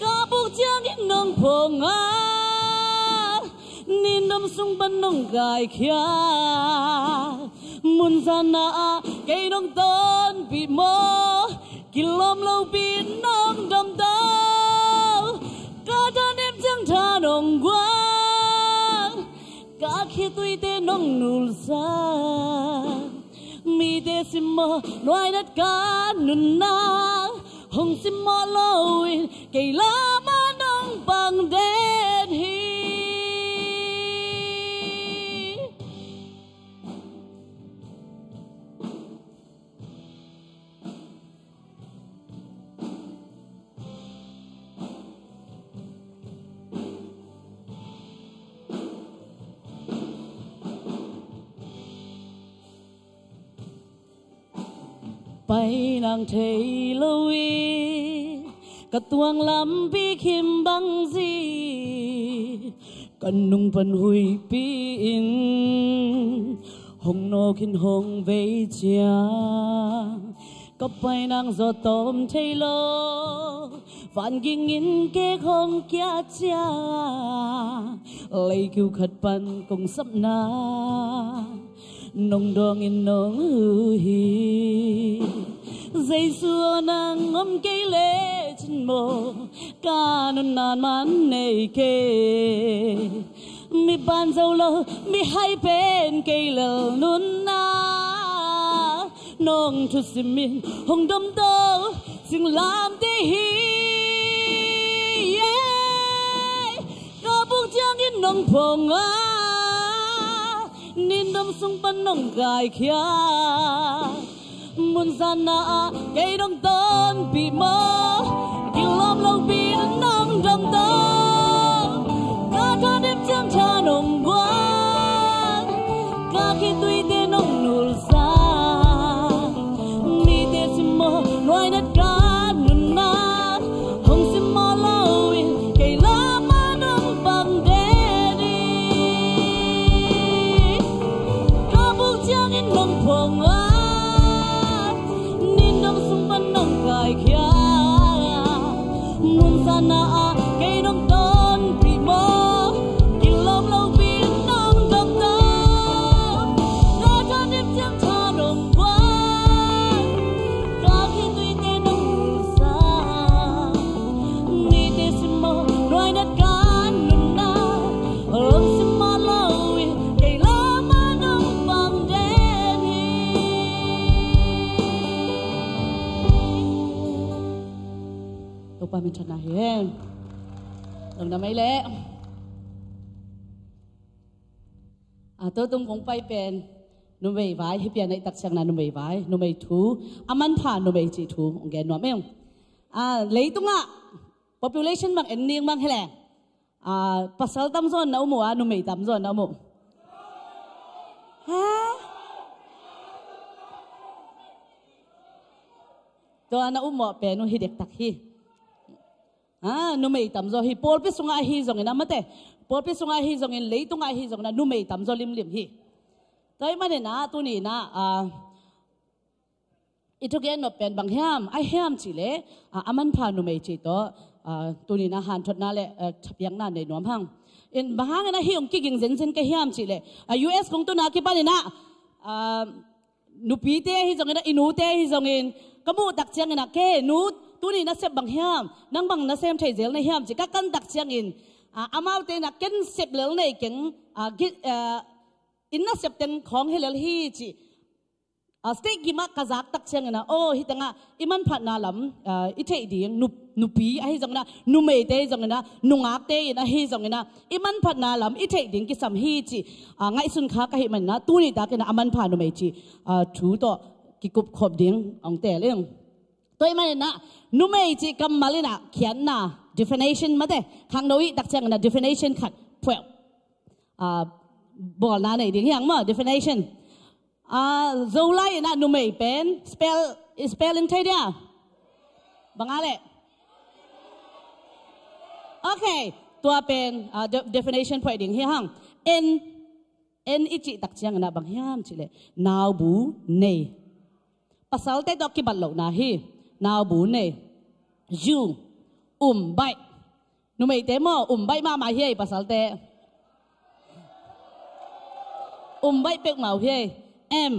Ka buk ciangin nong phawk a, nin dom sung pan nong kaikhia. Mun zana ah kei nong tonpih maw, kilawm lopi nong domdo. Ka danem ciang tha nong guang, ka khitui te nong nulsa. Mite simmawh nuainat ka nunna, hong simmawh lo in kei lamah nong pang den hi. Pai nang thei lo i ka tuang lampi khim bang zi, ka nung pan huipi in hong nawk in hong vei ciang, ka pai nang zaw tawm thei lo. Van ging in kek hong kia cia, leikiu khat pan kong sapna nong dawng in nong hu hi. Jesu aw, nang om kei le cin maw, ka nunna man nei kei. Mi ban zo lo, mi hai pen kei lel nunna, nong thusim in hong domto singlamteh hi. Yeah. Ka buk ciangin nong phong a, nin dom sung pan nong kaikhia. Mun sanna ah kei nong tonpih maw, kilawm lo pi nong domto. Ka tha dip ciang tha nong guan, ka khitui te nong nulsa. Mite sim maw, nuainat ka nunna, hong sim maw lo in kei lam ah nong pang den hi. Ka buk ciangin nong phong a, nin dom sung pan nong kaikhia. Mun sanna ah kei nong tonpih maw, kilawm lo pi nong domto. Ka tha dip ciang tha nong guan, ka khitui te nong nulsa. Mite sim maw, nuainat ka nunna, hong sim maw lo in kei lam ah nong pang den hi. Topa minthanna hi hen. Lungdam ei leh. A, tua tung kong pai pen numei vai, hih pian ah i tak ciangin ah numei vai, numei thu, a manpha numei cih thu hong gen nuam ing. A, leitungah population bang en ning bang hi leh, a, pasal tamzaw na um uh a, numei tamzaw na um uh? Ha? Tua na um uh pen uh hi dektak hi. A, numei tamzaw hi, pawlpi sungah ahi zongin ah, mate, pawlpi sungah ahi zongin, leitungah ahi zongin ah, numei tamzaw limlim hi. Tua ahih manin ah, tuni in ah, a, i thugen nop pen bang hiam, a hiam cih leh, a, a manpha numei cih tawh, a, tuni in ah hanthotna leh, a, thapiakna nei nuam hang. In bang hangin ah hih hong kiging zenzen ka hiam cih leh, a, U S kong tun a kipan in ah, a, nupite ahi zongin ah, i nute ahi zongin, ka muh tak ciangin ah, ke nu, tuni nasep bang hiam, nang bang nasem thei zel na hiam ci ka kan tak ciangin, a, amaute in ah ken sep lel nei keng, a, gi-, a, inn nasep teng khawng hi lel hi ci, a, stage gim ah ka zak tak ciangin ah, aw, hih tengah i manphatna lam, a, i theih ding, nu-, nupi ahi zongin ah, numeite ahi zongin ah, nungakte in ahi zongin ah, i manphatna lam i theih ding kisam hi ci, a, ngaihsun kha ka hih manin ah, tuni takin ah a manpha numei ci, a, thu tawh kikup khop ding hong teel ing. Tua ahih manin ah, numei cih kammal in ah khiatna, definition, mate, khangno i tak ciangin ah definition khat phuah, a, bawlna nei ding hi hang maw, definition. A, Zolai in ah numei pen spell, spell in thei dia? Bang a leh? Okay, tua pen, a, de-, definition phuah ding hi hang. N, N i cih tak ciangin ah bang hiam cih leh, naubu nei. Pasalte tawh kibat lohna hi. Naubu nei. U, um baih. Numeite maw, um baih mahmah hi ei, pasalte um baih peuhmah uh hi ei. M,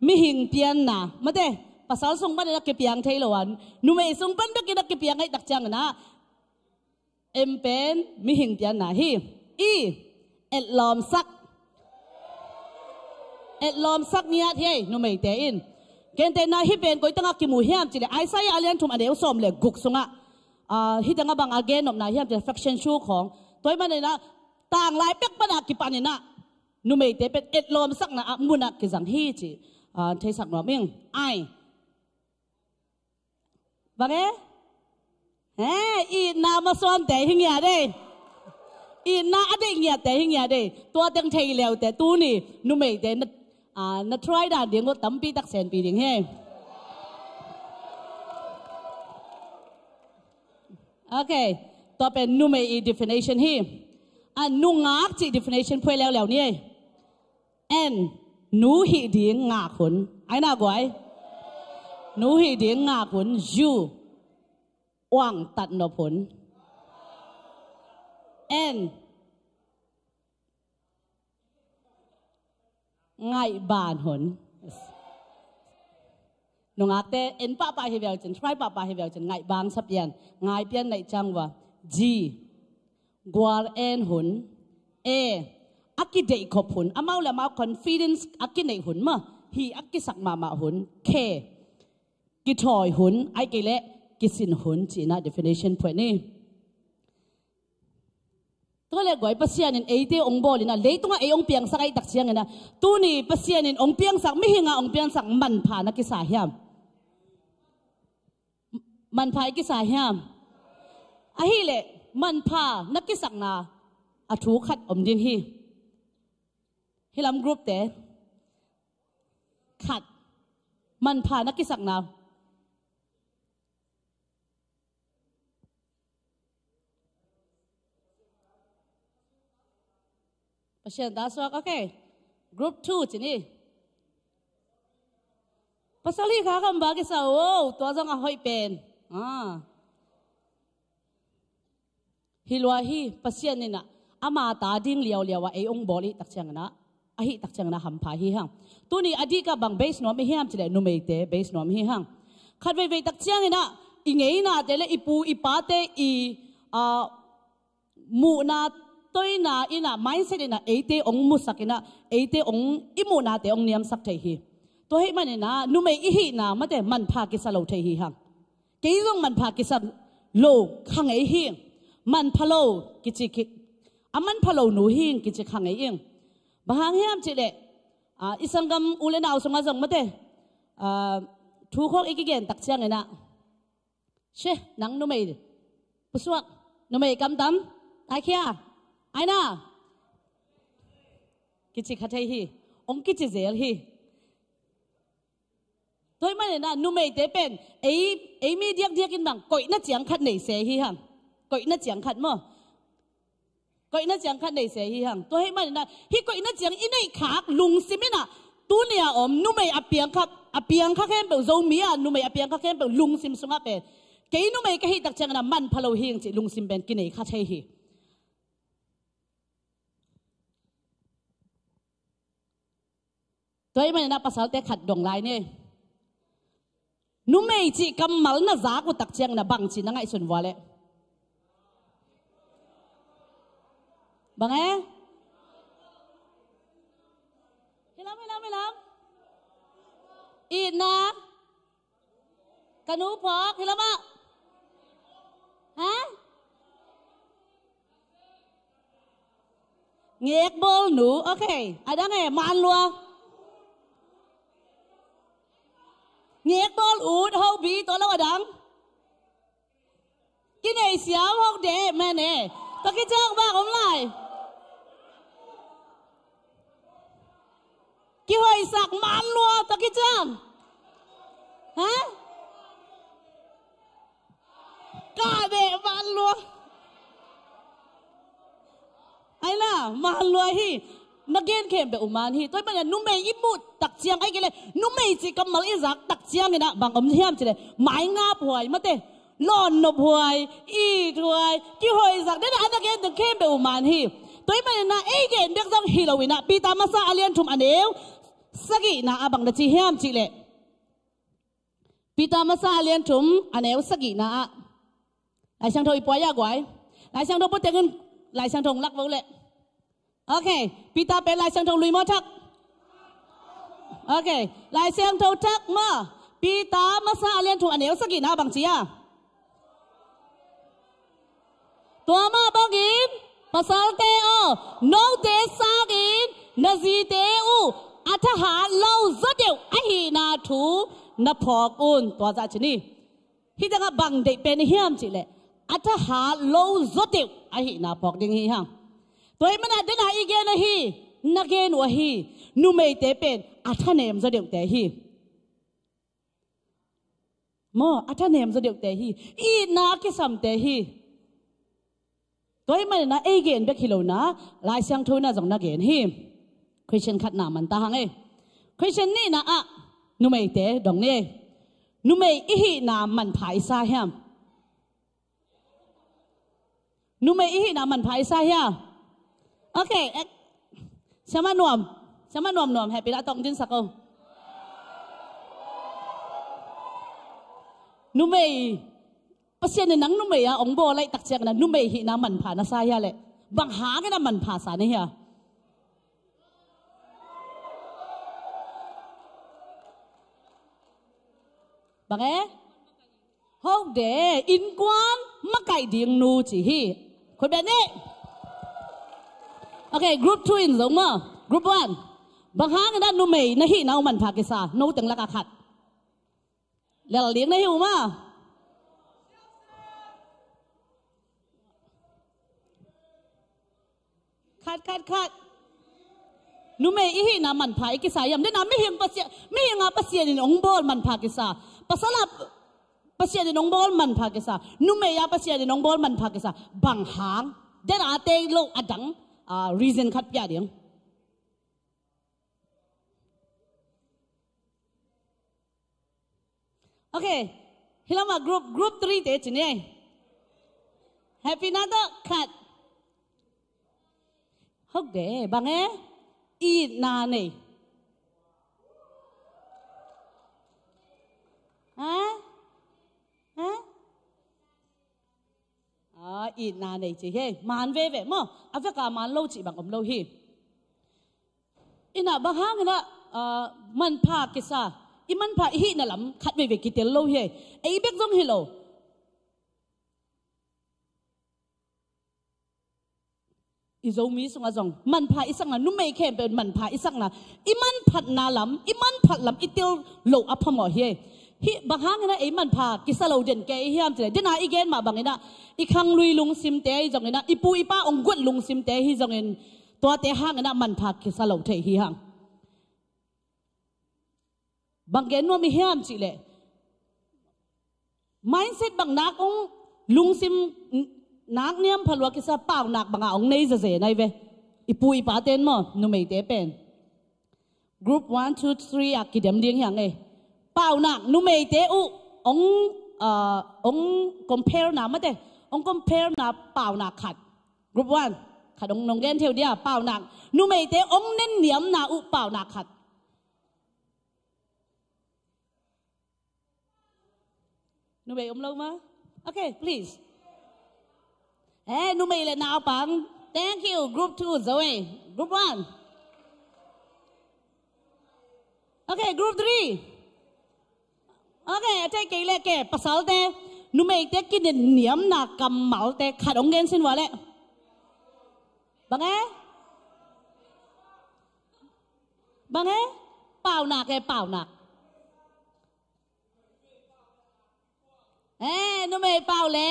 mihing pianna, mate, pasal sung panin ah kipiang thei lo a, numei sung pan bekin ah kipiang ahih tak ciangin ah, M pen mihing pianna hi. I, etlawmsak. Etlawmsak ngiat hi ei, numeite in. Gentehna hih pen koi tengah kimu hiam cih leh, Isaiah a lian thum a neu sawm leh guk sungah, a, hih tengah bang a gen nopna hiam cih leh, faction shu khawng. Tua ahih manin ah, tanglai pek pan a kipan in ah, numeite pen etlawmsakna ah mun ah kizang hi ci, a, theisak nuam ing. Ai. Bang e? He, itna masuante hi ngiat ei. Itna a deih ngiatte hi ngiat ei. Tua teng thei leute tuni numeite na, a, na try dan ding uh tampi tak senpi ding hi. Ok. Tua pen numei i definition hi. A, nungak cih definition phuai leuleu ni ei. En, nu hih ding ngak hun. Ai na guai. Nu hih ding ngak hun. Yu, uang tat nop hun. En, ngaihban hun. Nungakte en pahpah hi veu cin, try pahpah hi veu cin, ngaihbang sa pian, ngai pian naih ciang vua. G, gual en hun. E, a kideihkhop hun, amau le amau confidence a kineih hun maw. Hi a kisak mahmah hun. K, kithawi hun, ai kei leh kisin hun cihna definition phuai ni. Tua le guai, Pasian in eite ong bawl in a, leitungah ei ong piangsak ahih tak ciangin a, tuni Pasian in ong piangsak, mihingah ong piangsak manpha na kisa hiam? Manpha i kisa hiam? Ahih leh manpha na kisakna a thu khat om ding hi. Hi lam group te khat, manpha na kisakna. Pasian ta suak, ok. Group two ci ni. Pasal hi kha kham ba kisa, oh, tua zong a hoih pen. Ah. Hi lua hi, Pasian in a, ama ta ding liauliau a ei ong bawl i tak ciangin a, ahih tak ciangin a hampha hi hang. Tuni a dih ka bang base nuam i hiam cih leh numeite base nuam hi hang. Khat veivei tak ciangin a, i ngeinate le i pu i pate i, ah, muhna toina in a, mindset in a, eite ong musak in a, eite ong i muhnate ong niamsak thei hi. Tua hih manin a, numei i hihna mate manpha kisa lo thei hi hang. Kei zong manpha kisa lo kha ngei hi. Manpha lo kici ki, a manpha lo nu hi kici kha ngei ing. Bang hang hiam cih leh, ah, i sanggam u le nau sungah zong mate, ah, thu khawng i kigen tak ciangin a, she, nang numei pusuak, numei kamtam, ai khia, ai na, kici kha thei hi, ong kici zel hi. Tua hih manin a, numeite pen ei, ei mi diakdiak in bang koihna ciang khat nei se hi hang. Koihna ciang khat maw? Koihna ciang khat nei se hi hang. Tua hih manin a, hih koihna ciang i neih khak lungsim in a, tuni a om numei a piangkhak, a piangkha khempeuh, Zomi a numei a piangkha khempeuh lungsim sungah pen, kei numei ka hih tak ciangin a manpha lo hi ing cih lungsim pen kinei kha thei hi. Tua hih manin a, pasalte khat dong lai ni. Numei cih kammal na zak uh tak ciangin a bangci na ngaihsun vua leh? Bang e? Hi lam, hi lam, hi lam. Itna. Ka nu phawk, hi lam ah. Ha? Ngekbawl nu, ok. A dang e, man lua. Ngekbawl ut, hobi, tua lo a dang. Kinei siau, hok de, man e. Tua kiciang bang om lai. Kihoihsak man lua, tua kiciang. Ha? Ka beh man lua. Ai na, man lua hi. Na gen khempeuh uh man hi. Tua hih manin a, numei i muh tak ciang, ai kei leh numei cih kammal i zak tak ciangin a, bang om hiam cih leh, mai ngap huai mate, lawn nop huai, it huai, kihoihsak, den a na gen teng khempeuh uh man hi. Tua hih manin a, ei gen bek zong hi lo in a, Peter masa a lian thum a neu sagihna ah bang na ci hiam cih leh? Peter masa a lian thum a neu sagihna ah. Lai Siangtho i puai a guai. Lai Siangtho pua teng un, Lai Siangtho lak vo leh. Ok, Peter pen Lai Siangtho lui maw thak? Ok, Lai Siangtho thak maw? Peter masa a lian thum a neu sagihna bang ci a? Tua mah bangin, pasalte aw, note sangin na zite uh a thahat lo zaw deuh ahihna thu na phawk un. Tua zah ci ni. Hih tengah bang deih pen i hiam cih leh, a thahat lo zaw deuh ahihna phawk ding hi hang. Tua hih manin a, den a i gen ahi, na gen uh ahi, numeite pen a thanem zaw deuhte hi. Maw, a thanem zaw deuhte hi. Itna a kisamte hi. Tua ahih manin ah ei gen bek hi lo in ah, Lai Siangtho in ah zong na gen hi. Question khatna man ta hang ei. Question nihna ah, numeite dong ni ei. Numei i hihna manpha i sa hiam? Numei i hihna manpha i sa hiam? Ok, eh, siama nuam, siama nuam nuam, hehpihna tawh hong dinsak o. Numei, Pasian in nang numei a hong bawl laih tak ciangin ah numei hihna manpha na sa hia leh? Bang hangin ah manpha sa na hia? Bang e? Hode, innkuan makaih ding nu ci hi. Khut beng ni. Ok, group two in zong maw. Group one. Bang hangin ah numei na hihna uh manpha kisa, no teng lakah khat. Lel ding na hi uh maw. Khat, khat, khat. Numei i hihna manpha i kisa hiam? Dena mihing Pasian, mihing a Pasian in hong bawl manpha kisa. Pasal a Pasian in hong bawl manpha kisa. Numei a Pasian in hong bawl manpha kisa. Bang hang? Dena te lo a dang, ah, reason khat pia ding. Ok. Hi lamah group, group three te ci ni ei. Hehpihna tawh khat. Hode, bang e? Itna nei. Ha? Ha? Ah, itna nei ci hi ei. Man veve maw. A vek a man lo cih bang om lo hi. Inah bang hangin ah, ah, manpha kisa, i manpha i hihna lam khat veivei kitel lo hi ei. Ei bek zong hi lo. I Zomi sungah zong manpha i sakna, numei khempeuh in manpha i sakna, i manphatna lam, i manphat lam i tel loh a phamawh hi ei. Hih bang hangin ah ei manpha kisa lo den kei hiam cih leh, dena i gen mah bangin ah i khanglui lungsimte ahi zongin ah, i pu i pa hong guat lungsimte ahi zongin, tuate hangin ah manpha kisa lo thei hi hang. Bang gen nuam i hiam cih leh, mindset bang nak hong, lungsim nak niam pha lua kisa, paunak banga hong nei zazen ahi ve. I pu i pate in maw, numeite pen. Group one, two, three a kidem ding hi hang ei. Paunak, numeite uh hong, ah, hong compare na mate, hong compare na paunak khat. Group one, khat hong nong gen thei uh dia, paunak. Numeite hong nen niamna uh paunak khat. Numei om lo maw? Ok, please. Eh, numei le naupang. Thank you. Group two, Zoe. Group one. Ok, group three. Ok, a thei kei leh ke, pasalte. Numeite kinen niamna kammalte khat hong gen sin vua leh. Bang e? Bang e? Paunak e, paunak. Eh, numei pau le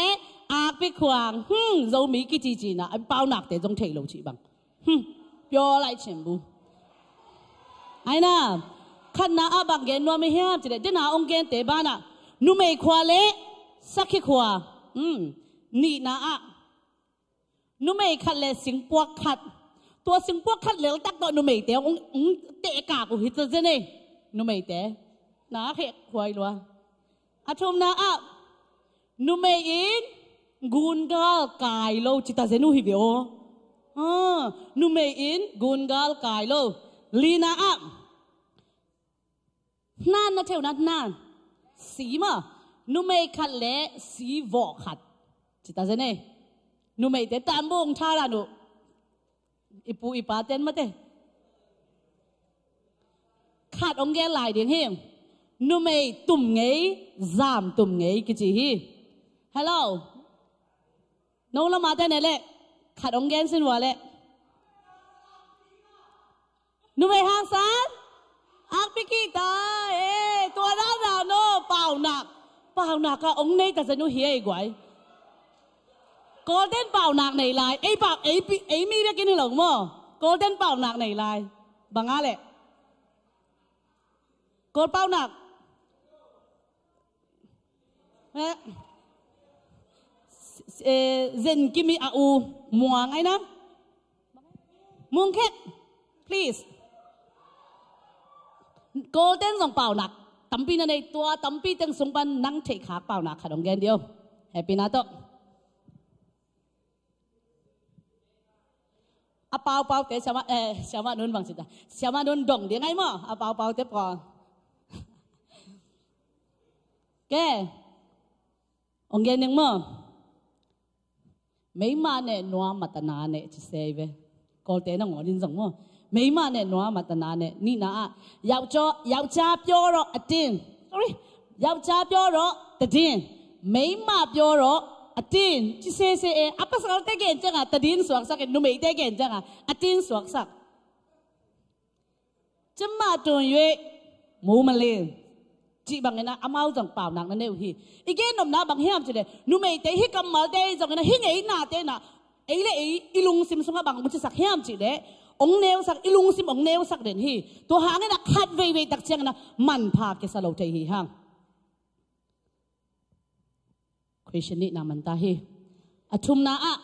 akpi khuang. Hmm, Zomi kicici na, a paunakte zong thei lo cih bang. Hmm, pure lai cembu. Ai na, khatna ah bang gen nuam i hiam cih leh, dena hong gente banah, numei khua le sakhi khua. Hmm, nihna ah, numei khat le singpuak khat. Tua singpuak khat leltak tawh numeite hong, hong tehkak uh hi ta zen ei. Numeite. Na khek huai lua. A thumna ah, numei in gungal kai lo ci ta zen uh hi ve aw. Ah, numei in gungal kai lo. Lina ah, hnan na theuna hnan. Si maw. Numei khat le si vawh khat. Ci ta zen ei. Numeite tanbung tharan uh. I pu i pa ten mate. Khat hong gen lai ding hi. Numei tum ngei, zam tum ngei kici hi. Hello. No lamah te ne leh. Khat hong gen sin vua leh. Numei hangsan, akpi kihta, eh, tua dan dan aw, paunak. Paunak ah hong nei ta zen uh hi ei guai. Golden paunak nei lai, ei pau, ei pi, ei mi bek in hi lo maw. Golden paunak nei lai. Bang a leh. Gold paunak. Eh, eh, Zen Kimi a u Muang ai na. Mungkhet, please. Kawlten zong paunak tampi na nei, tua tampi teng sung pan nang theih khak paunak khat hong gen dih o. Happy na tawh. A paupau te siama, eh, siama nun bang sita. Siama nun dong ding ai maw. A paupau te pawl. Ke. Ong gen ning maw. Meima ne nua matana ne ci sei ve. Kawlte na ngawnin zong maw. Meima ne nua matana ne. Nihna ah. Yauca, yauca pioro atin. Sorry. Yauca pioro tadin. Meima pioro atin. Ci sei sei e. A pasalte gen cianga tadin suaksak e. Numeite gen cianga atin suaksak. Cemma tun yue mu malin. Cih bangin ah amau zong paunak na nei uh hi. I gen nopna bang hiam cih leh numeite hi kammalte zongin ah hi ngeinate na ei le ei i lungsim sungah bang ong cisak hiam cih leh ong neusak, i lungsim ong neusak den hi. Tua hangin ah khat veivei tak ciangin ah manpha kisa lo thei hi hang. Question nihna man ta hi. A thumna ah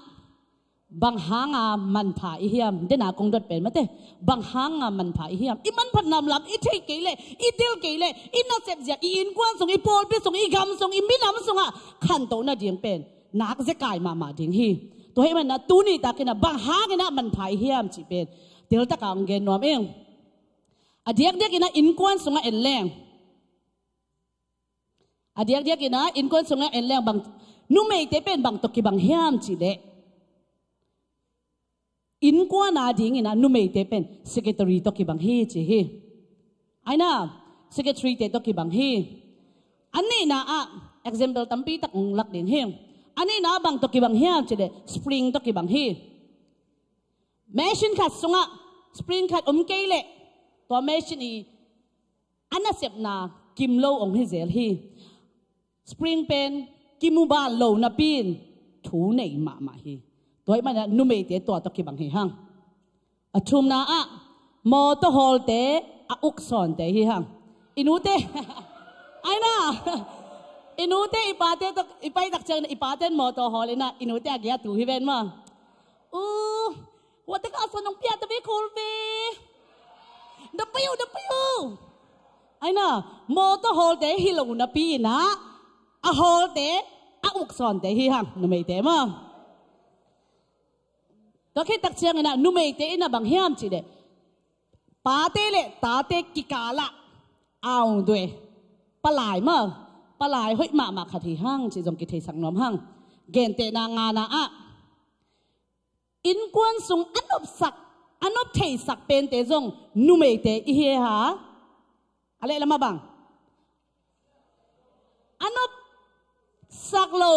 bang hanga manpha i hiam? Dena kong dot pen mate. Bang hanga manpha i hiam? I manphat namlam i thei kei leh, i del kei leh, i nasep zia, i innkuan sung, i pawlpi sung, i gam sung, i minam sungah khantoh nading pen nak zekai mahmah ding hi. Tua hih manah tuni takin ah bang hangin ah manpha i hiam cih pen teltaka ong gen nuam ing. A diakdiakin ah innkuan sungah en leng. A diakdiakin ah innkuan sungah en leng bang, numeite pen bang tawh kibang hiam cih leh innkuan a dingin ah numeite pen secretary tawh kibang hi ci hi. Aina, secretary te tawh kibang hi. A nihna ah example tampi tak ong lak ding hi. A nihna ah bang tawh kibang hiam cih leh spring tawh kibang hi. Machine khat sungah spring khat om kei leh tua machine i a nasepna kim lo ong hi zel hi. Spring pen kimu ban lo napi in thu nei mahmah hi. Tua hih manah numeite tua tawh kibang hi hang. A thumna ah mawtaw hawlte a uk sawnte hi hang. I nute aina, i nute i pate tawh i pai tak ciangin i paten mawtaw hawl inah i nute a giatu hi ven maw. Uh, huate ka a son nong pia ta ve kul ve. Na pai uh, na pai uh. Aina, mawtaw hawlte hi lo napi inah a hawlte a uk sawnte hi hang numeite maw. Tua khit tak ciangin ah numeite in ah bang hiam cih leh pate le tate kikalah aung due palai maw, palai hoih mahmah khat hi hang cih zong kitheisak nuam hang. Gentehna ngana ah innkuan sung a nopsak, a nop theisak pente zong numeite i hi ha. A leh lamah bang a nopsak lo,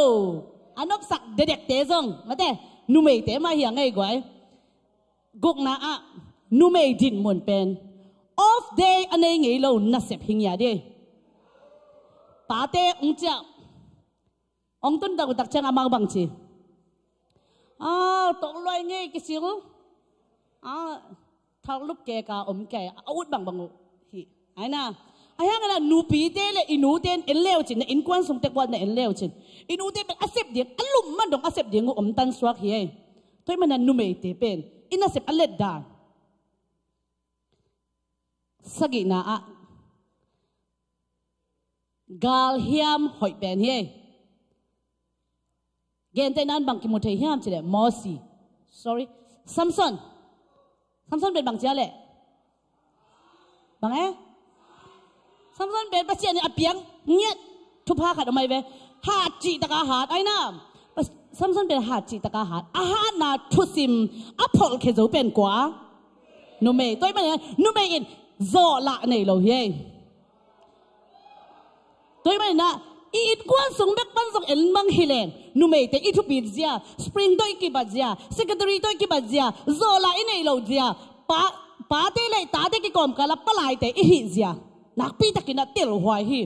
a nopsak dedekte zong mate numeite mah hi a ngei guai. Gukna ah numei dinmun pen off day a nei ngei lo nasep hi ngia di. Pate ung ciah ong tun tak uh tak ciang amau bang ci. Ah, tawk luai ngei kisil. Ah, thaklup keka om kei a ut bangbang uh hi. Aina a hiangin ah nupite le i nute in en leu cin, na innkuan sung tek buat na en leu cin i nute pen a sep ding a lum man dong a sep ding uh om tan suak hi ei. Tua hih manah numeite pen i nasep a let dan. Sagihna ah galhiam hoih pen hi ei. Gentehna in bang kimu thei hiam cih leh Mosi, sorry, Samson. Samson pen bang cia leh bang e? Samson pen Pasian in a piak ngiat thupha khat om ai ve. Hat cih taka hat aina. Samson pen hat cih taka hat, a hatna thusim a pholhkhia zo pen kua? Numei. Tua hih manah numei in zawhlah nei lo hi ei. Tua hih manah i innkuan sung bek pan zong en mang hi leng numeite i thupit zia, spring tawh i kibat zia, secretary tawh i kibat zia, zawhlah i neih loh zia, pa, pate le tate kikawmkala palaite i hih zia nakpi takin ah telhuai hi.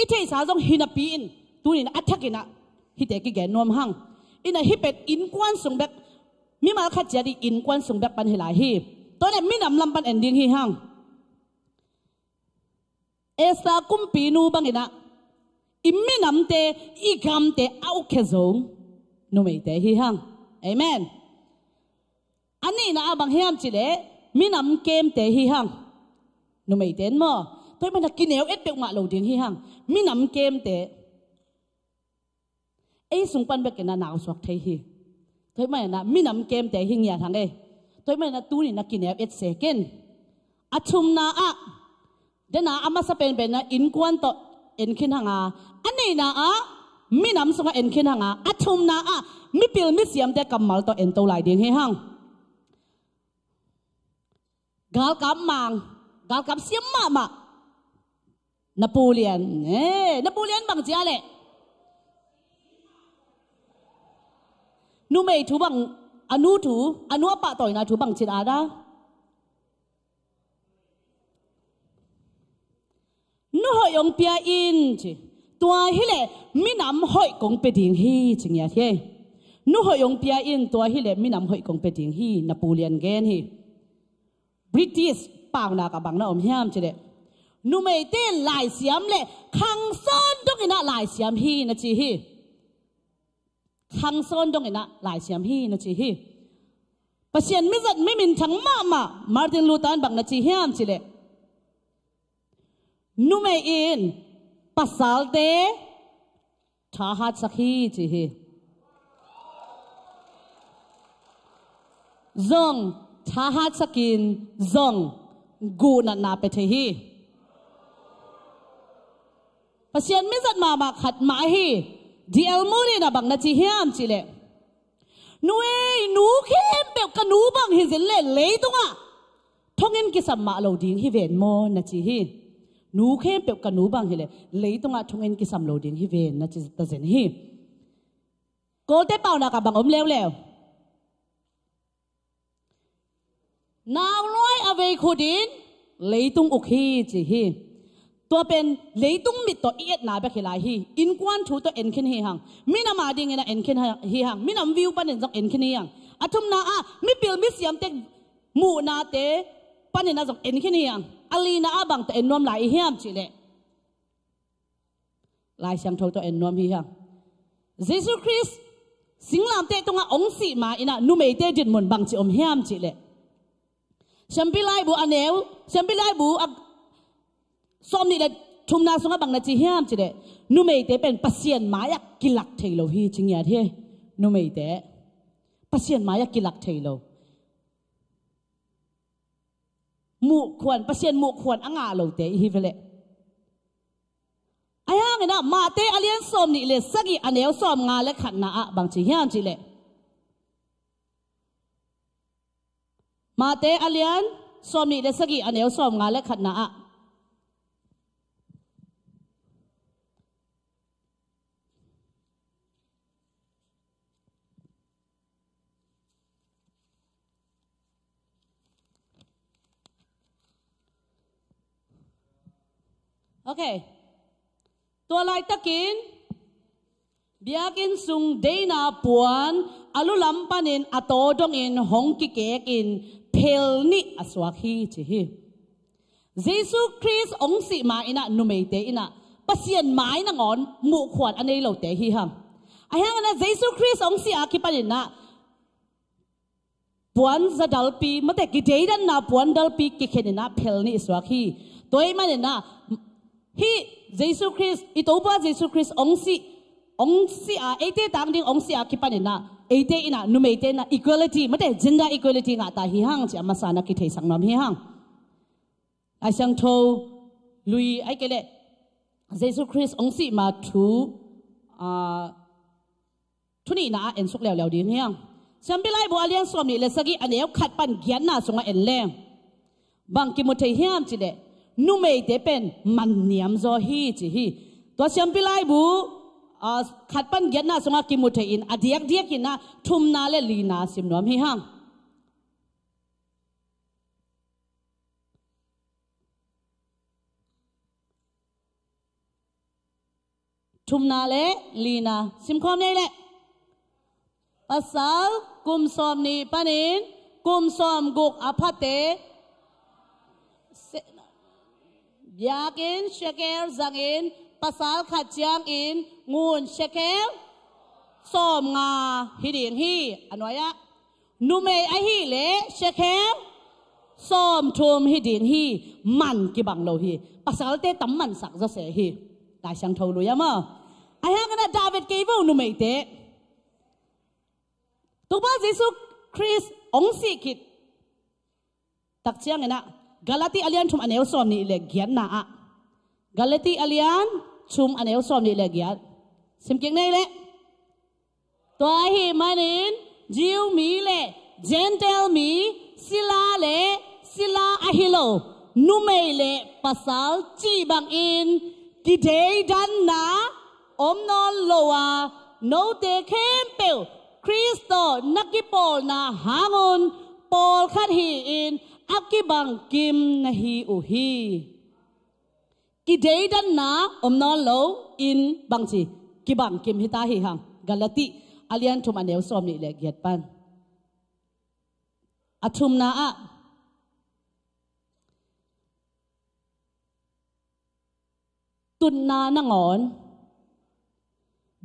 I theihsa zong hi napi in tunin a thakin ah hihte kigen nuam hang. Inah hih pen innkuan sung bek, mimal khat ciat i innkuan sung bek pan hi lai hi. Tua le minam lam pan en ding hi hang. Esther kumpinu bangin ah I minamte, i gamte a ukkhia zo numeite hi hang. Amen. A nihna ah bang hiam cih leh minam kemte hi hang. Numeite in maw, tua ahih manin a kineu et peuhmah lo ding hi hang. Minam kemte. Ei sung pan bekin a nausuak thei hi. Tua ahih manin a minam kemte hi ngiat hang e. Tua ahih manin a tuni-in a kineu et sek in. A thumna ah, den a a masa penpen a innkuan tawh en khin hang a, a nihna ah minam sungah en khin hang a, a thumna ah mipil misiamte kammal tawh ento lai ding hi hang. Galkap mang, galkap siam mahmah. Na pu lian, eh, na pu lian bang ci a leh? Numei thu bang, a nu thu, a nu a pahtawina thu bang ci a da? Nu hoih hong pia in ci. Tua hileh minam hoih kong pia ding hi ci ngiat hi. Nu hoih hong pia in, tua hileh minam hoih kong pia ding hi, na pu lian gen hi. British paunak ah bang na om hiam cih leh, numeite laisiam leh khangsawn dongin ah laisiam hi na ci hi. Khangsawn dongin ah laisiam hi na ci hi. Pasian mizat miminthang mahmah Martin Luther in bang na ci hiam cih leh, numei in pasalte thahatsak hi ci hi. Zong thahatsakin zong guhnatna pia thei hi. Pasian mizat mahmah khat mah hi. D L Moody in a bang na ci hiam cih leh, nu ei, nu khempeuh ka nu bang hi zin leh leitungah thonginn kisam mah lo ding hi ven maw na ci hi. Nu khempeuh ka nu bang hi leh leitungah thonginn kisam lo ding hi ven na ci ta zen hi. Kawlte paunak ah bang om leuleu? Naunuai a vei khutin leitung uk hi ci hi. Tua pen leitung mit tawh i etna bek hi lai hi. Innkuan thu tawh en khin hi hang. Minam a dingin a en khin hi hang. Minam view panin zong en khin hi hang. A thumna ah mipil misiamte muhnate panin a zong en khin hi hang. A lina ah bang tawh en nuam lai i hiam cih leh, Lai Siangtho tawh en nuam hi hang. Jesu Khrist singlamteh tungah hong sih ma-in ah numeite dinmun bangci om hiam cih leh, Siampi Laibu a neu, Siampi Laibu a sawmnih le thumna sungah bang na ci hiam cih leh, numeite pen Pasian mai-ah kilak thei lo hi ci ngiat hi. Numeite Pasian mai-ah kilak thei lo. Muhkhuan, Pasian muhkhuan a ngah lote i hi ve leh. Ahi hangin ah Mate a lian sawmnih le sagih a neu sawmnga le khatna ah bang ci hiam cih leh, Mate a lian sawmnih le sagih a neu sawmnga le khatna ah. Ok. Tua laitakin biakinn sung deina puan a lulam panin a taw dongin hong kikekin phel nih a suak hi ci hi. Jesu Khrist hong sih ma-in ah numeite in ah Pasian mai nangawn muhkhuan a nei lote hi hang. Ahi hangin ah Jesu Khrist hong sih a kipanin ah puan za dalpi, mate, kideidanna puan dalpi kikhenin ah phel nih suak hi. Tua ahih manin ah hih Jesu Khrist, i Topa Jesu Khrist hong sih, hong sih a, eite tang ding hong sih a kipanin ah eite in ah, numeite in ah equality, mate, gender equality ngah ta hi hang ci a masa-in ah kitheisak nuam hi hang. Lai Siangtho lui ahih kei leh Jesu Khrist hong sih ma thu, ah, thu nihna ah ensuk leuleu ding hi hang. Siampi Laibu a lian sawmnih le sagih a neu khat pan giatna sungah en leng bang kimu thei hiam cih leh, numeite pen man niam zaw hi ci hi. Tua Siampi Laibu, ah, khat pan giatna sungah kimu thei-in a diakdiakin ah thumna le lina sim nuam hi hang. Thumna le lina simkhawm ni ei leh. Pasal kum sawmnih panin kum sawmguk a phate, se-, biakinn shekel zangin Pasal khat ciangin ngun shekel sawmnga hi ding hi. A nuai-ah numei ahih leh shekel sawmthum hi ding hi. Man kibang lo hi. Pasalte tam mansak zaw se hi. Lai Siangtho lui-ah maw. Ahi hangin ah David kei vo numeite. Topa Jesu Khrist hong sih khit tak ciangin ah Galati a lian thum a neu sawmnih le giatna ah. Galati a lian thum a neu sawmnih le giat. Sim kik ni ei leh. Tua ahih manin Jew mi le Gentile mi, sila le sila ahi lo, numei le pasal cih bangin kideidanna om nawn lo a, note khempeuh Khrist tawh na kipawlna hangun pawlkhat hi-in a kibangkim na hi uh hi. Kideidanna om nawn lo in bangci kibangkim hi ta hi hang. Galati a lian thum a neu sawmnih le giat pan. A thumna ah tutna nangawn,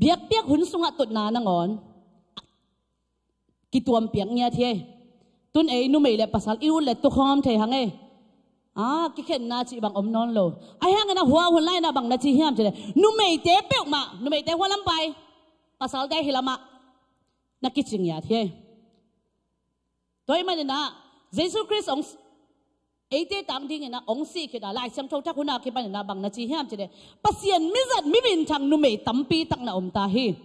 biakpiak hun sungah tutna nangawn kituampiak ngiat hi. Tun ei numei le pasal i ut le tukhawm thei hang ei. A, kikhenna cih bang om nawn lo. Ahi hangin ah hua hun lai-in ah bang na ci hiam cih leh, numeite peuhmah, numeite hua lam pai, pasalte hih lamah na kici ngiat hi. Tua ahih manin ah Jesu Khrist hong, eite tang dingin ah hong sih khit a, Lai Siangtho thak hun a kipanin ah bang na ci hiam cih leh, Pasian mizat mi minthang numei tampi tak na om ta hi.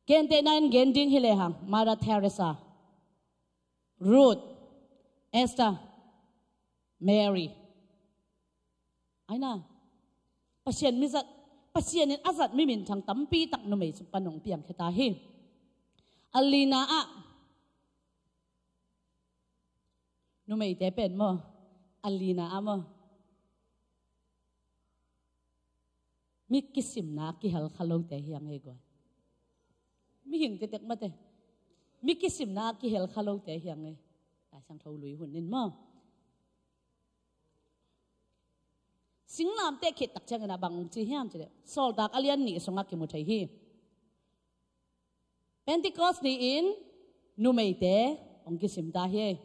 Gentehna in gen ding hi lehang, Mother Teresa, Ruth, Esther, Mary. Aina, Pasian mizat, Pasian in a zat mi minthang tampi tak numei sung pan hong piangkhia ta hi. A lina ah, numeite pen maw, a lina ah maw, mi kisimna kihel kha lote hi hang ei guai. Mihing tektek mate, mi kisimna kihel kha lote hi hang ei. Lai Siangtho lui hun in maw. Singlamteh khit tak ciangin ah bang ci hiam cih leh, Sawltak a lian nih sungah kimu thei hi. Pentecost ni-in numeite hong kisim ta hi.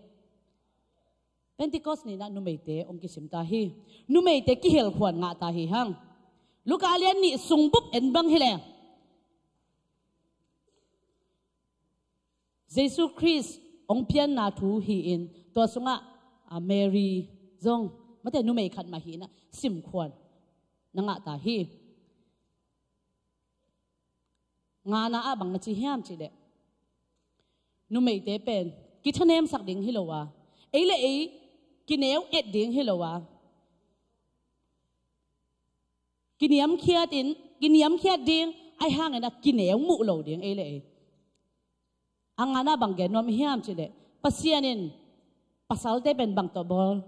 Pentecost ni-in ah numeite hong kisim ta hi. Numeite kihelkhuan ngah ta hi hang. Luka a lian nih sung bup en bang hi leh, Jesu Khrist hong pianna thu hi-in, tua sungah, a, Mary zong, mate, numei khat mah hi-in ah simkhuan na ngah ta hi. Ngana ah bang na ci hiam cih leh, numeite pen kithanemsak ding hi lo a, ei le ei kineu et ding hi lo a, kiniamkhiat in, kiniamkhiat ding, ahi hangin ah kineu muh lo ding ei le ei. A ngana bang gen nuam hiam cih leh, Pasian in pasalte pen bang tawh bawl?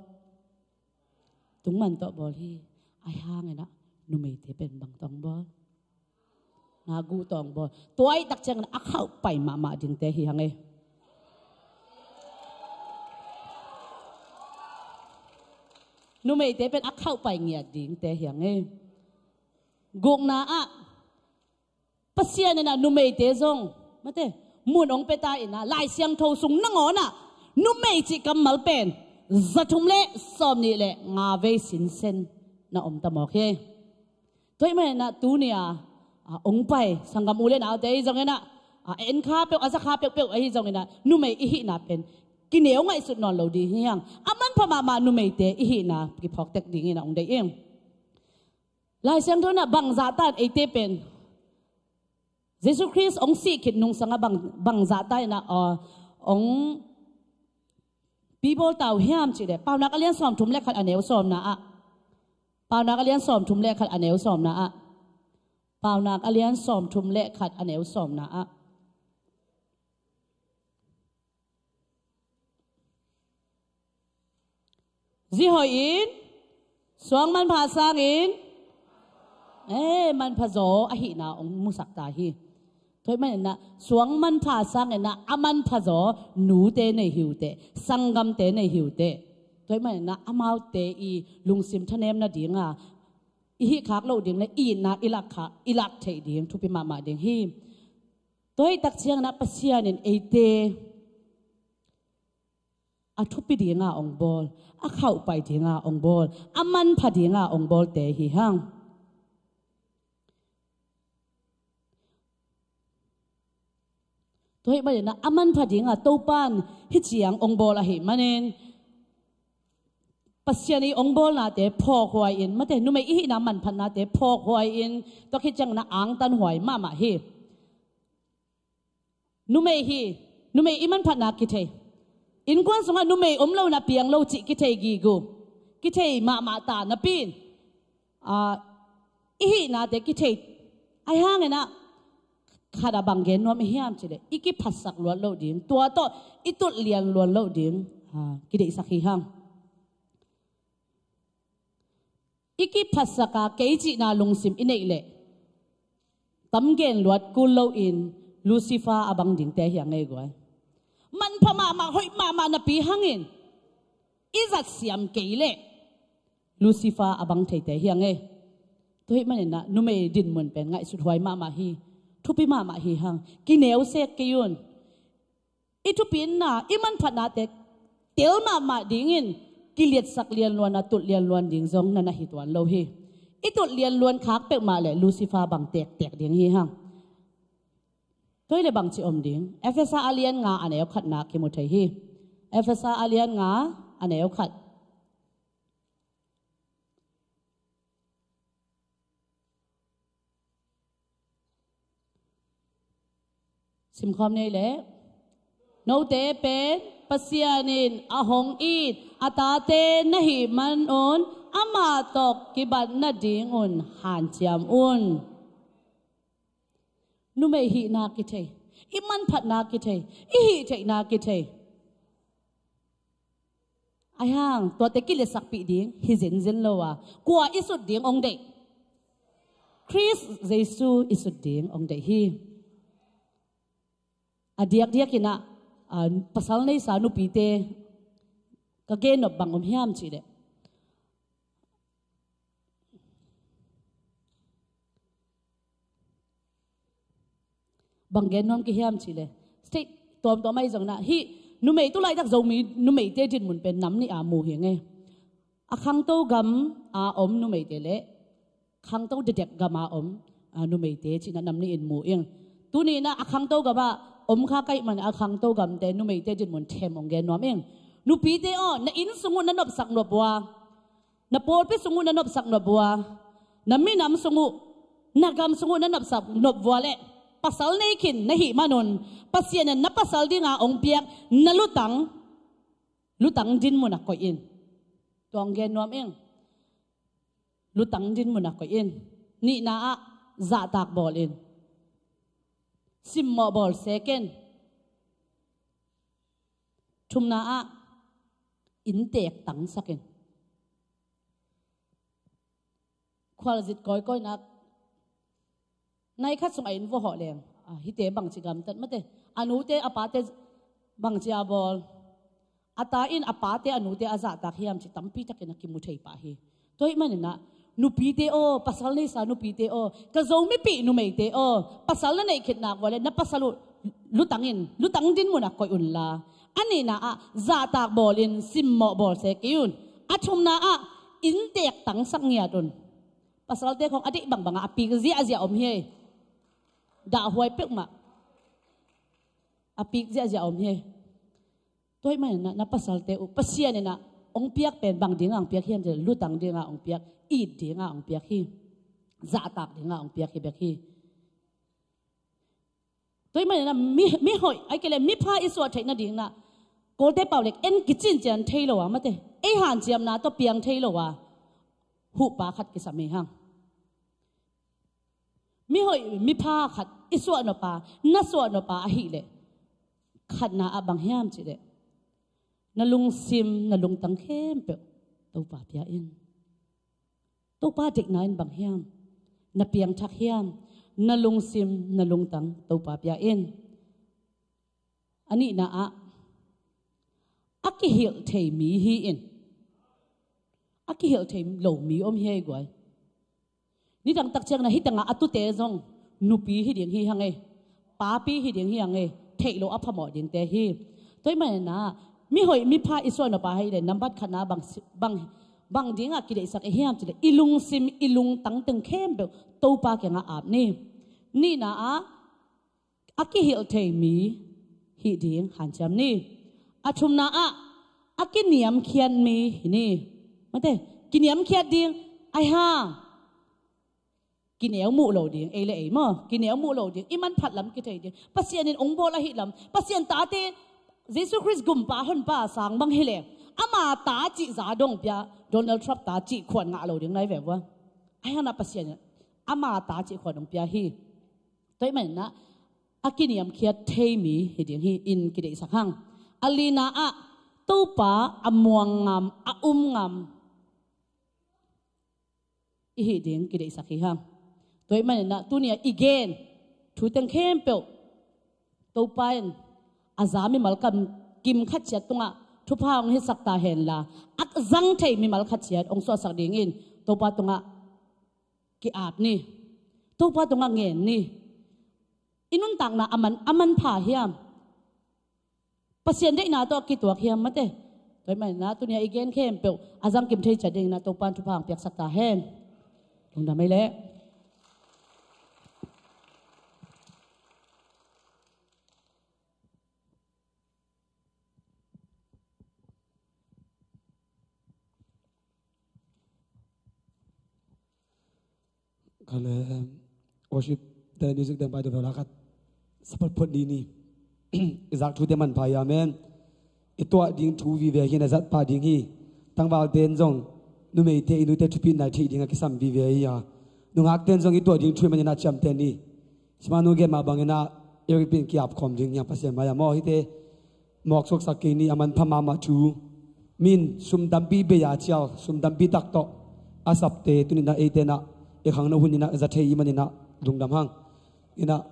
Tungman tawh bawl hi. Ahi hangin ah numeite pen bang tawh bawl? Nga guh tawh bawl. Tua ahih tak ciangin a khauhpai mahmah dingte hi hang ei. Numeite pen a khauhpai ngiat dingte hi hang ei. Gukna ah, Pasian in ah numeite zong, mate, mun hong pia ta in ah, Lai Siangtho sung nangawn ah numei cih kammal pen za thum le sawmnih le nga vei sinsen na om ta mawk hi. Tua ahih manin ah tuni-a, a, hong pai sanggam u le naute ahi zongin ah, a, en kha peuh, a za kha peuhpeuh ahi zongin ah, numei i hihna pen kineu ngaihsut nawn lo ding hi hang. A manpha mahmah numeite i hihna kiphawk tek dingin ah hong deih ing. Lai Siangtho in ah bangzah ta in eite pen, Jesu Khrist hong sih khit nungsangah bang, bangzah ta in ah, a, hong pibawl ta uh hiam cih leh, Paunak a lian sawmthum le khat a neu sawmna ah. Paunak a lian sawmthum le khat a neu sawmna ah. Paunak a lian sawmthum le khat a neu sawmna ah. Zi hoih in, suang manpha sangin, eh, manpha zaw ahihna hong musak ta hi. Tua ahih manin ah, suang manpha sangin ah, a manpha zaw nute nei hi uh teh, sanggamte nei hi uh teh. Tua ahih manin ah, amaute i lungsim thanem nadinga, i hih khak loh ding le i itna i lak khak, i lak theih ding thupi mahmah ding hi. Tua hi tak ciangin ah Pasian in eite a thupi dinga ong bawl, a khauhpai dinga ong bawl, a manpha dinga ong bawlte hi hang. Tua hi manin ah a manpha dinga Topan hih ciang ong bawl ahi manin Pasian i ong bawlnate phawkhuai in, mate, numei i hihna manphatnate phawkhuai in, tua khit ciangin ah angtanhuai mahmah hi. Numei hi, numei i manphatna kithei. Innkuan sungah numei om lo na piang lo cih kithei gige uh. Kithei mahmah ta napi in, ah, i hihnate kithei. Ahi hangin ah khat a bang gen nuam i hiam cih leh i kiphatsak luat loh ding, tua tawh i tut lian luat loh ding, ah, kideihsak hi hang. I kiphatsak a kei cihna lungsim i neih leh tam gen luat kul loin Lucifer a bang dingte hi a ngei guai. Manpha mahmah, hoih mahmah napi hangin i zat siam kei leh Lucifer a bang theite hi a ngei. Tua hi manin ah numei dinmun pen ngaihsut huai mahmah hi. Thupi mahmah hi hang. Kineu sek kei un. I thupina, i manphatnate tel mahmah dingin kiliatsak lianluan a tut lianluan ding zong na na hi tuan lo hi. I tut lianluan khak peuhmah leh Lucifer bang tektek ding hi hang. Tua hi leh bangci om ding? Efesa a lian nga a neu khatna kimu thei hi. Efesa a lian nga a neu khat. Simkhawm nei leh. Note pen Pasian in a hong it a tate na hih manun ama tawh kibat nadingun hanciam un. Numei hihna kithei, i manphatna kithei, i hih theihna kithei. Ahi hang tuate kiliatsakpih ding hi zenzen lo a, kua i sut ding ong deih? Khrist Jesu i sut ding ong deih hi. A diakdiakin ah, ah, pasal neisa nupite ka gen nop bang om hiam cih leh, bang gen nuam ka hiam cih leh, state tuamtuam ahi zongin ah hih numei, tu laitak Zomi numeite dinmun pen nam nih a mu hi ing ei. A khangto gam a om numeite leh khangto dekdek gam a om, a, numeite cih in ah nam nih in mu ing. Tuni in ah a khangto gam ah om kha ka hih manin a khangto gamte numeite dinmun them ong gen nuam ing. Nupite aw, na inn sung uh na nopsak nop uh a, na pawlpi sung uh na nopsak nop uh a, na minam sung uh, na gam sung uh na nopsak nop uh a leh pasal nei khin na hih manun Pasian in na pasal dinga ong piak na lutang, lutang dinmun ah koih in. Tua ong gen nuam ing. Lutang dinmun ah koih in. Nihna ah zahtak bawl in. Simmawh bawl sek in. Thumna ah inntek tangsak in. Khualzin kawikawi nak, nai khat sungah inn vua hawh leng, a, hihte bangci gamtat mate. A nute a pate bangci a bawl. A ta in a pate a nute a zahtak hiam cih tampi takin a kimu thei pah hi. Tua hih manin ah nupite aw, pasal neisa nupite aw, ka Zomipih numeite aw, pasal na neih khit nak uh leh na pasal uh lutang in, lutang dinmun ah koih unla, a nihna ah zahtak bawl in, simmawh bawl sek kei un. A thumna ah inntek tangsak ngiat un. Pasalte khawng a deih bangbang ah a pik ziahziah om hi. Dahhuai peuhmah. A pik ziahziah om hi. Tua hih manin ah na pasalte uh Pasian in ah ong piak pen bang dinga ong piak hiam cih leh lutang dinga ong piak, it dinga ong piak hi. Zahtak dinga ong piak hi bek hi. Tua hih manin ah mi, mihoih, ahih kei leh mipha i suah theih nading in ah, Kawlte pau leh en kicincian thei lo a mate, ei hanciamna tawh piang thei lo a, huhpa khat kisam hi hang. Mihoih mipha khat i suah nop a, na suah nop a ahih leh, khatna ah bang hiam cih leh, na lungsim, na lungtang khempeuh Topa pia in. Topa deihna in bang hiam? Na piangthak hiam? Na lungsim, na lungtang Topa pia in. A nihna ah, a kihilh thei mi hi in. A kihilh thei lo mi om hi ei guai. Nidang tak ciangin ah hih tengah a tute zong nupi hi ding hi hang e, papi hi ding hi hang e, theih loh a phamawh dingte hi. Tua ahih manin ah mihoih mipha i suah nop a hi leh nambat khatna bang, bang, bang dingah kideihsak i hiam cih leh i lungsim i lungtang teng khempeuh Topa kiangah ap ni. Nihna ah a kihilh thei mi hih ding hanciam ni. A thumna ah a kiniamkhiat mi hi ni. Mate, kiniamkhiat ding, ahi hang kineu muh lo ding, ei le ei maw, kineu muh lo ding, i manphat lam kithei ding. Pasian in ong bawl ahih lam, Pasian tate, Jesu Khrist gumpa honpa sang bang hi leh ama ta cih za dong pia, Donald Trump ta cih khuan ngah lo ding nai ve vua. Ahi hang ah Pasian in ama ta cih khuan ong pia hi. Tua ahih manin ah a kiniamkhiat thei mi hi ding hi in kideihsak hang. A lina ah Topa a muang ngam, a um ngam i hih ding kideihsak hi hang. Tua ahih manin ah tuni a i gen thu teng khempeuh Topa in a za mimal kam kim khat ciat tungah thupha hong hisak ta hen la, a zang thei mimal khat ciat hong suahsak dingin Topa tungah ki-ap ni. Topa tungah ngen ni. I nuntakna a man, a manpha hiam? Pasian deihna tawh a kituak hiam? Mate. Tua ahih manin ah tuni a i gen khempeuh a zang kim thei ciat dingin ah Topa in thupha hong piaksak ta hen. Lungdam ei leh. Kale, worship te, music te pai tu vela khat support phot ni ni. I zak thu te manpha hi, amen. I tuah ding thu vive hi, na zat pah ding hi. Tangval ten zong numei te, i nu te thupi nai thei ding a kisam vive hi a. Nungak ten zong i tuah ding thu i manin a ciamteh ni. Simanu gen mah bangin ah i ripin kiap khawm ding hi a, Pasian mai a maw, hihte mawk suaksak kei ni, a manpha mahmah thu. Min sum tampi bei a cial, sum tampi tak tawh a sapte tuni in ah eite in ah i khangno hun in ah za thei i hih manin ah lungdam hang. In ah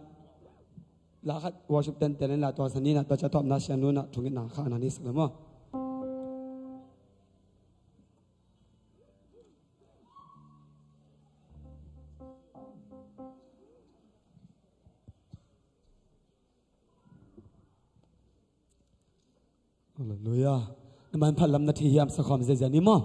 la khat worship ten ten in la tua sa ni in ah tua ciang tua omna siangtho in ah thungetna khahna nei sak le maw. Halleluiah. Na manphat lam na thei hiam, sa khawm ziazia ni maw.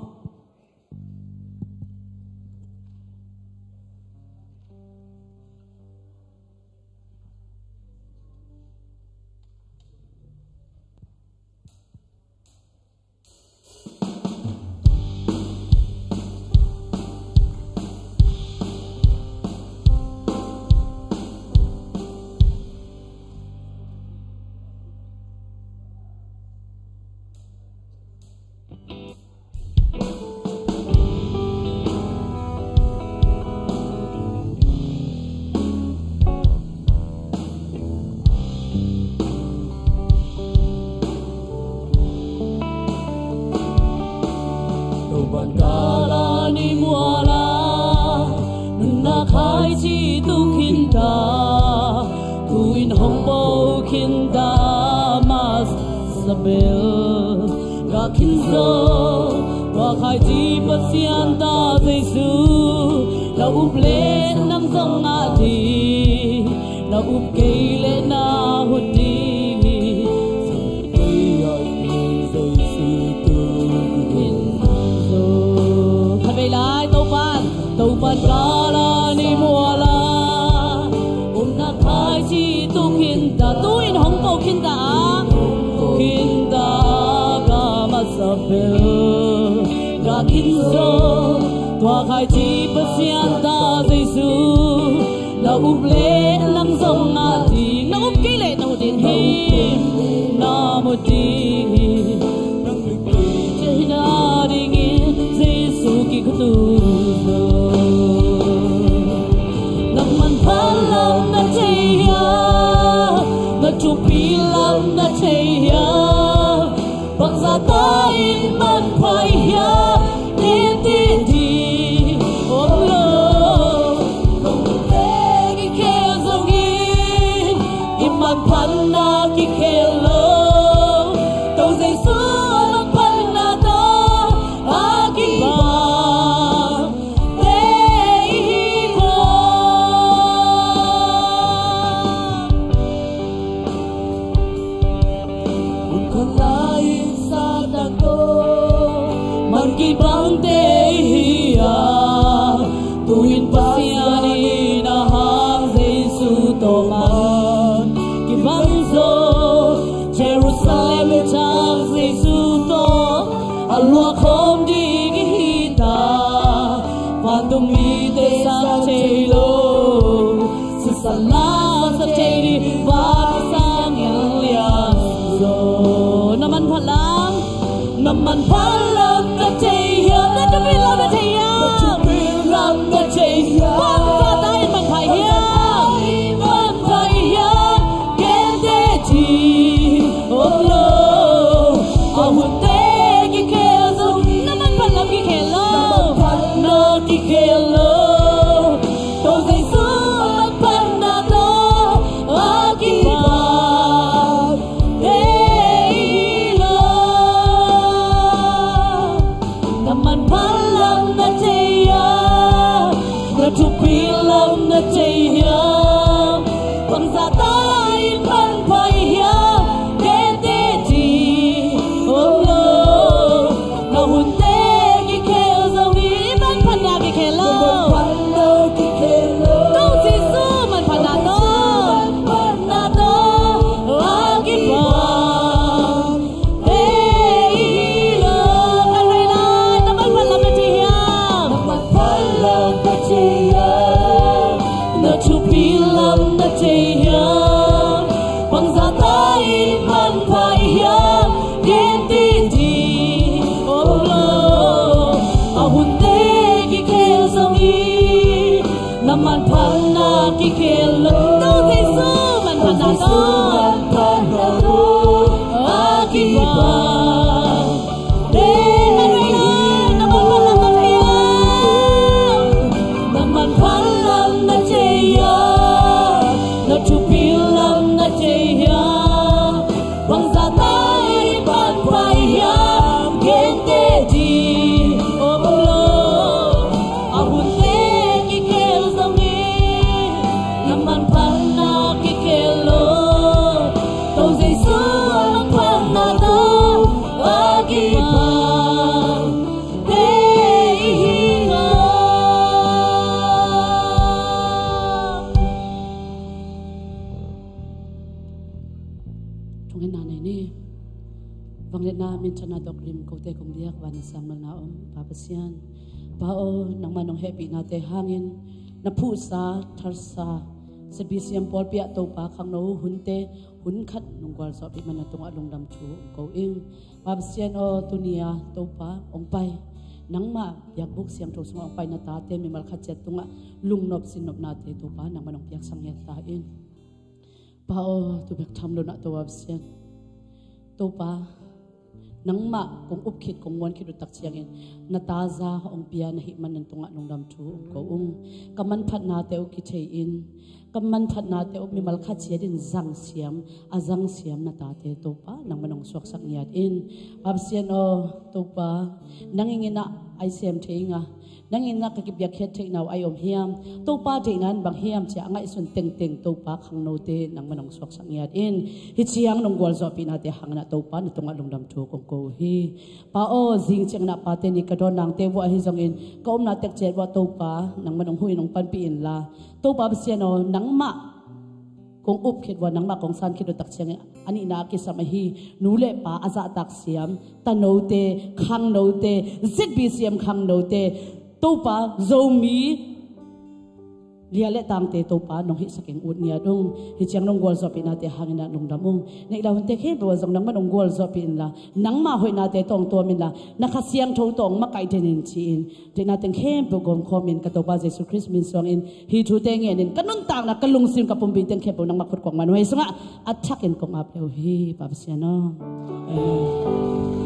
Topan kala ni muala, nunna khaici tu khinta, tu-in hong po khinta, masa bel ga khin zo. Tua khaici Pasian ta Jesu, na up leh nang zong ngah ding, na up kei leh na hut ding hi. Khat vei lai, Topan, Topan kala ni muala, umna khaici tu khinta, tu-in hong po khinta, khinta ka masa bel ga khin zo. Tua khaici Pasian ta Jesu, na up leh nang zong ngah ding, na up kei leh na hut ding hi, na mu ding hi. Nang leh kei na dingin Jesu kikhutu zo. Nang manpha lam na thei hiam, na thupi lam na thei hiam, bangzah ta in manpha hiam, tete ding om lo. Kong teng i khel zongin i manphatna kikhel lo. Tua Na thei hiam? Bangzah ta in manpha i hiam? Gente ding om lo. Na hunte kikhel zong hi, manphatna kikhel lo. Ko Jesu manphatna tawh, manphatna tawh a kipan. Ei lo, ka rei lai, na manphat lam na thei hiam? Na manphat lam na thei hiam? Na thupi lam na thei hiam? Bangzah ta in manpha i hiam? Gente ding om lo. A hunte kikhel zong hi, na manphatna kikhel lo. Ko Jesu manphatna tawh, manphatna tawh a kipan. Ei, na rei lai, na manphat lam na thei hiam? Na manphat lam na thei hiam? Na thupi lam na thei hiam? Bangzah ta i manpha i hiam? Gente ding om lo. A hunte kikhel zong hi, na manphatna kikhel lo. Ko Jesu manphatna tawh a kipan. Te i hi lo. Thungetna nei ni. Vangliatna, minthanna, dawk rim, kote kong biak, van a siangtho na om Pa Pasian. Pa aw, nangmah nong hehpihnate hangin na phuhsa, tharsa, ZBCM pawlpi ah Topa khangno hunte hun khat nong gualzawhpih man na tungah lungdam thu ong ko ing. Pa Pasian aw, tuni-a Topa ong pai, nangmah biakbuk siangtho sungah ong pai na tate mimal khat ciat tungah lungnop sinnopnate Topa nangmah nong piaksak ngiat ta in. Pa aw, tu bek tham lo na Topa Pasian. Topa, nangmah kong up khit, kong muan khit uh tak ciangin na taza ong pia na hih man na tungah lungdam thu ong ko ung. Ka manphatnate uh kithei in, ka manphatnate uh mimal khat ciat in zangsiam, a zangsiam na tate Topa nangmah nong suaksak ngiat in. Pa Pasian aw, Topa, nang ing in ah ai sem thei ing a, nang in ah ka kipiakkhiat theihna uh ai om hiam? Topa deihna in bang hiam ci-a a ngaihsun tengteng Topa khangnote nangmah nong suaksak ngiat in. Hih ciang nong gualzawhpihnate hangin ah Topa na tungah lungdam thu kong ko uh hi. Pa aw, zing ciangin ah pate ni ka dawn nangte vuah ahi zongin ka omna tek ciat vuah Topa nangmah nong huh in nong panpih inla, Topa Pasian aw, nangmah kong up khit uh a, nangmah kong san khit uh tak ciangin a nihna a kisam ahi nu le pa a zahtak siam tanote, khangnote, ZBCM khangnote, Topa Zomi lia le tangte Topa nong hihsak ing, ut ngiat ung. Hih ciang nong gualzawhpihnate hangin ah lungdam ung. Na i lau hunte khempeuh ah zong nangmah nong gualzawhpih inla, nangmah hoihnate tawh ong tuam inla, na Kha Siangtho tawh ong makaih den in ci-in, deihna teng khempeuh gawmkhawm in ka Topa Jesu Khrist min suangin hih thute ngenin ka nuntakna, ka lungsim, ka pumpi teng khempeuh nangmah khut kuang man uh hei sungah a thakin kong ap leh uh hi, Pa Pasian aw. Amen.